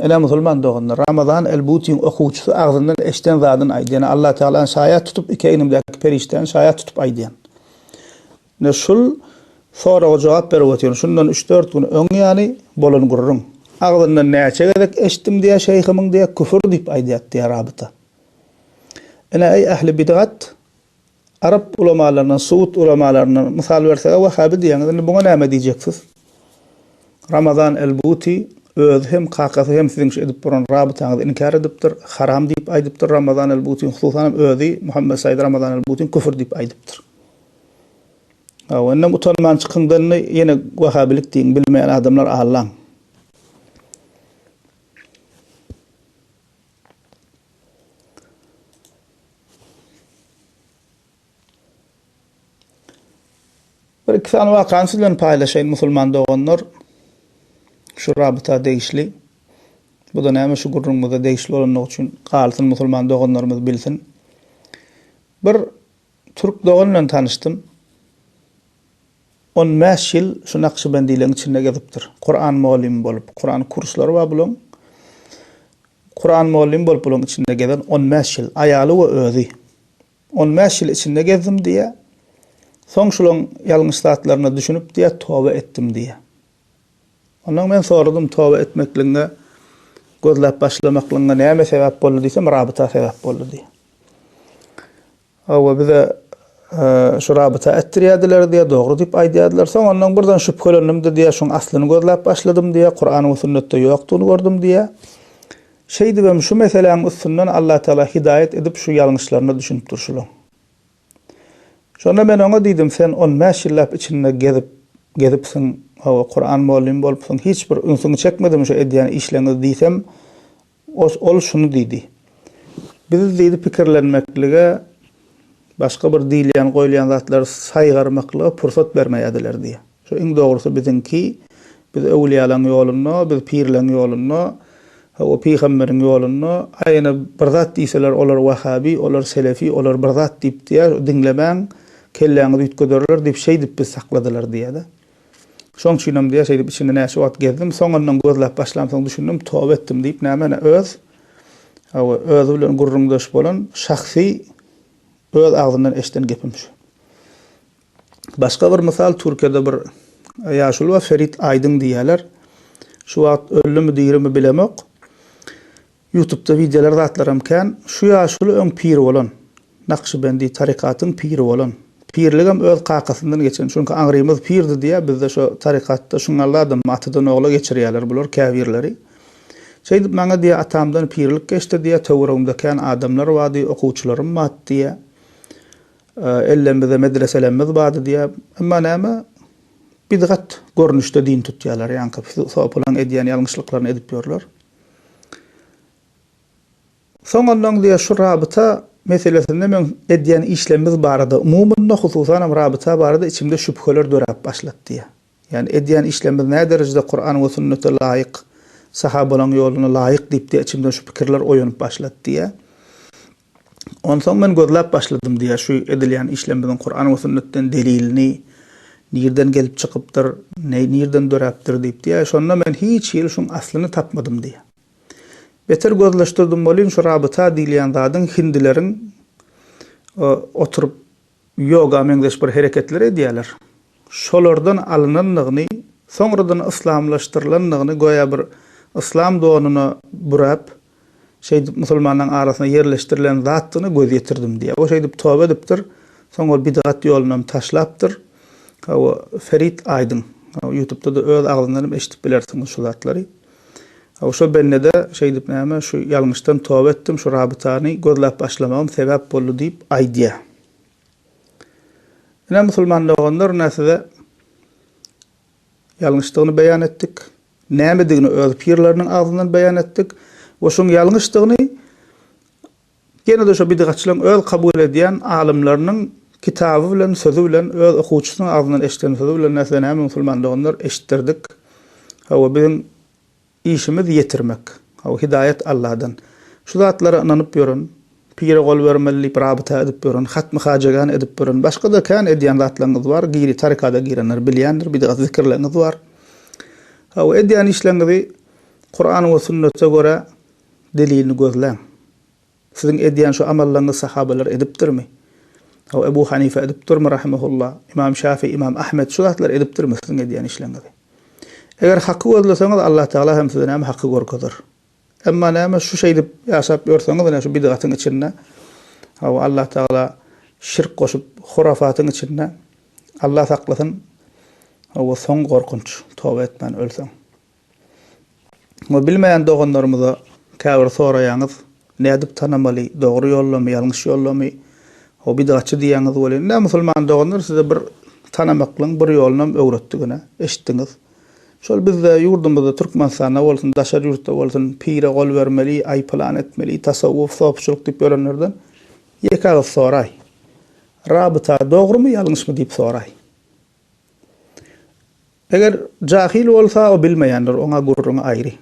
Ene musulman doganlar, Ramazan el-Butiň okuwçysy agzyndan eşiden zadyny aýdýan, Allatagalany şaýat tutup, iki egnimdäki perişdäni şaýat tutup aýdýan. Ine şul soraga jogap berip otyryn. Şundan üç-dört gün öň ýaly bolan gürrüň. Agzyndan näçe gezek eşitdim diýýär şeýhimiň diýýär, küfür diýip aýdýar diýýär rabyta. Ine eý ähli bidgat, arap ulamalaryndan, suud ulamalaryndan mysal berseg-ä wahhabi diýýäňiz, indi buňa näme diýjeksiz? Ramazan el-Buti özi hem, kakasy hem siziň şu edip duran rabytaňyzy inkär edipdir, haram diýip aýdypdyr Ramazan el-Butiň hususanam özi Muhammet Said Ramazan el-Butiň küfür diýip aýdypdyr. Hawa, indem utanman çykyňda indi ýene wahabilik diýiň, bilmeýän adamlar allaň. Bir iki sany wakany siz bilen paýlaşaýyn musulman doganlar. Şu rabyta degişli. Bu-da näme şu gürrüňimize degişli bolanlygy üçin galsyn musulman doganlarymyz bilsin. Bir türk dogan bilen tanyşdym. 15 ýyl şu Nakşybendileriň içinde gezipdir. Kuran mugallymy bolup, Kuran kurslary bar bulaň. Kuran mugallymy bolup bulaň içinde gezen 15 ýyl. Aýaly we özi. 15 ýyl içinde gezdim diýýär. Soň şulaň ýalňyş zatlaryna düşünip diýýär, toba etdim diýýär. Ondan men soradym, toba etmekligiňe, gözläp başlamaklygyňa näme sebäp boldy diýsem, rabyta sebäp boldy diýýär. Hawa, bize şu rabyta etdirýärdiler diýýär, dogry diýip aýdýardylar. Soň ondan birden şübhelendim-de diýýär, şuň aslyny gözläp başladym diýýär, Kurany we sünnetde ýokdugyny gördüm diýýär. Şeýdibem şu meseläň üstünden Allatagala hidaýat edip şu ýalňyşlaryna düşünipdir şulaň. Şonda men oňa diýdim, sen 15 ýyllap içinde gezip, gezipsiň, hawa, Kuran mugallym bolupsyň, hiç bir ünsüňi çekmedimi şu edýän işleňiz diýsem, ol şuny diýdi. Biz diýdi pikirlenmeklige, başga bir diýilýän, goýulýan zatlary saýgarmaklyga pursat bermeýärdiler diýýär. Şu iň dogrusy biziňki, biz öwülýalaň ýolunda, biz pirleň ýolunda, hawa pygamberiň ýolunda, a ýene bir zat diýseler olar wahabi, olar selefi, olar bir zat diýip diýýär, diňlemäň, kelläňizi üýtgederler diýip şeýdip bizi sakladylar diýýär-de. Şoň üçinem diýýär şeýdip içinde näçe wagt gezdim, soňundan gözläp başlamsoň düşündim, toba etdim diýip näme öz, hawa özi bilen gürrüňdeş bolan şahsy öz agzyndan eşiden gepim şu. Başga bir mysal Türkiýede bir ýaşuly bar Ferit Aýdyn diýýärler. Şu wagt öldümi dirimi bilemok. Ýutubda wideolar zatlaram kän. Şu ýaşuly öň pir bolan. Nakşibendi tarykatyň piri bolan. Pirligem öz kakasyndan geçen. Çünki aňrymyz pirdi diýýär bizde şo tarykatda şuňňally adam atadan ogla geçirýärler bular käbirleri. Şeýdip maňa diýýär atamdan pirlik geçdi diýýär töweregimde kän adamlar bardy okuwçylarym bardy diýýär. Ellemizde medreselerimiz bardy diýýär. Emma näme? Bidgat görnüşde din tutýarlar, ýaňky sopylaryň edýän ýalňyşlyklaryny edip ýörler. Soň ondan diýýär, şu rabyta meselesinde meň edýän işlemimiz barada, umumynda, hususanam rabyta barada içimde şübheler döräp başlady diýýär. Ýagny edýän işlerimiz näderejede Kuran we sünnete laýyk, sahabalaryň ýoluna laýyk diýip diýýär, içimden şu pikirler oýanyp başlady diýýär. Onsoň men gözläp başladym diýýär, şu edilýän işlerimiziň Kuran we sünnetden delilini, nirden gelip çykypdyr, nirden döräpdir diýip diýýär. Şonda men hiç hili şuň aslyny tapmadym diýýär. Beter gözleşdirdim welin şu rabyta diýilýän zadyň hindileriň oturyp ýoga meňzeş bir hereketler edýärler. Şolardan alynandygyny, soňradan yslamlaşdyrylandygyny göýä bir yslam donuna büräp, şeýdip musulmanlaryň arasyna ýerleşdirilen zatdygyna göz ýetirdim diýýär. O şeýdip toba edipdir. Soň ol bidgat ýolunam taşlapdyr. Hawa, Ferit Aýdyň. Hawa, ýutubda-da öz agzyndan hem eşidip bilersiňiz şu zatlary. Hawa, şo bende-de şeýdip näme, şu ýalňyşdan toba etdim, şu rabytany gözläp başlamagym sebäp boldy diýip aýdýar. Ine, musulman doganlar, ine size ýalňyşdygyny beýan etdik. Nämedigini öz pirleriniň agzyndan beýan etdik we şuň ýalňyşdygyny ýene-de şo bidgatçylaryň öz kabul edýän alymlarynyň kitaby bilen, sözi bilen, öz okuwçysynyň agzyndan eşiden sözi bilen size näme musulman doganlar eşitdirdik. Hawa, biziň Işimiz ýetirmek. Hawa, hidaýat Alladan. Şu zatlara ynanyp ýören, pire gol bermeli diýip rabyta edip ýören, hatmy-hajagan edip ýören, başga-da kän edýän zatlaryňyz bar, giri tarikada girenler bilýändir, bidgat zikirleriňiz bar. Hawa, edýän işleriňizi Kuran we sünnete görä delilini gözläň. Siziň edýän şu amallaryňyzy sahabalar edipdirmi? Hawa, Ebu Hanife edipdirmi rahimehullah? Imam Şafi, Imam Ahmet şu zatlary edipdirmi siziň edýän işleriňizi? Eger haky gözleseňiz Allah Tagala hem size näme haky görkezer. Emma näme şu şeýdip ýaşap ýörseňiz ine şu bidgatyň içinde hawa Allah Tagala şirk goşup hurafatyň içinde Allah saklasyn hawa soň gorkunç toba etmän ölseň. We bilmeýän doganlarymyza käbir soraýaňyz, nädip tanamaly, dogry ýoldamy, ýalňyş ýoldamy, ho bidgatçy diýýäňiz welin, ine musulman doganlar size bir tanamaklygyň bir ýolunam öwretdik ine, eşitdiňiz. Şol bizde ýurdumyzda Türkmenistanda bolsun, daşary ýurtda bolsun pire gol bermeli, aý pylan etmeli, tasawwuf, sopuçylyk diýip ýörenlerden ýeke agyz soraý. Rabyta dogrumy, ýalňyşmy diýip soraý. Eger jahyl bolsa, o bilmeýändir, oňa gürrüňi aýry.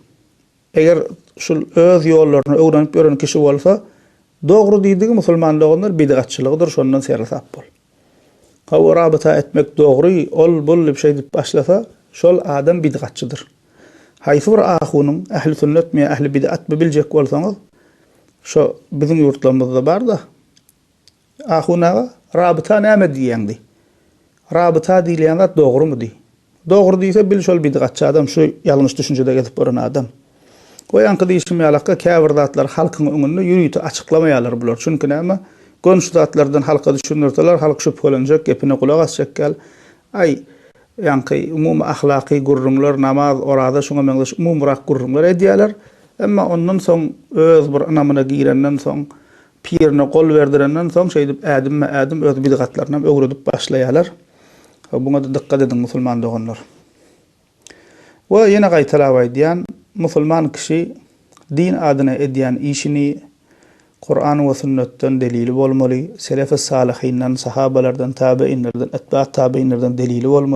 Eger şul öz ýollaryny öwrenip ýören kişi bolsa, dogry diýdigi musulman doganlar bidgatçylygydyr, şondan seresap bol. Hawa, rabyta etmek dogry, ol, bul diýip şeýdip başlasa, şol adam bidgatçydyr. Haýsy bir ahunyň ähli sünnetmi ýa ähli bidgatmy biljek bolsaňyz, şo biziň ýurtlarymyzda bar-da, Ahun aga, rabyta näme diýýäň diý. Rabyta diýilýän zat dogrumy diý. Dogry diýse bil şol bidgatçy adam şu ýalňyş düşünjede gezip gören adam. O ýaňky diýşim ýalakka käbir zatlary halkyň öňünde ýörite açyklamaýarlar bular. Çünki näme göni şu zatlardan halka düşündirseler halk şübhelenjek gepine gulak asjak ýaly. Aý ýaňky umumy ahlaky gürrüňler namaz oraza şuňa meňzeş umumyrak gürrüňler edýärler. Emma ondan soň öz bir ynamyna girenden soň Pirine gol berdirenden soň şeýdip ädimme-ädim öz bidgatlarynam öwredip başlaýarlar. Buňa-da dykgat ediň musulman doganlar. We ýene gaýtalap aýdýan, musulman kişi din adyna edýän işini Kuran we sünnetden delili bolmaly, selefi salyhyndan, sahabalardan, tabeýinlerden, etba tabeýinlerden delili bolmaly.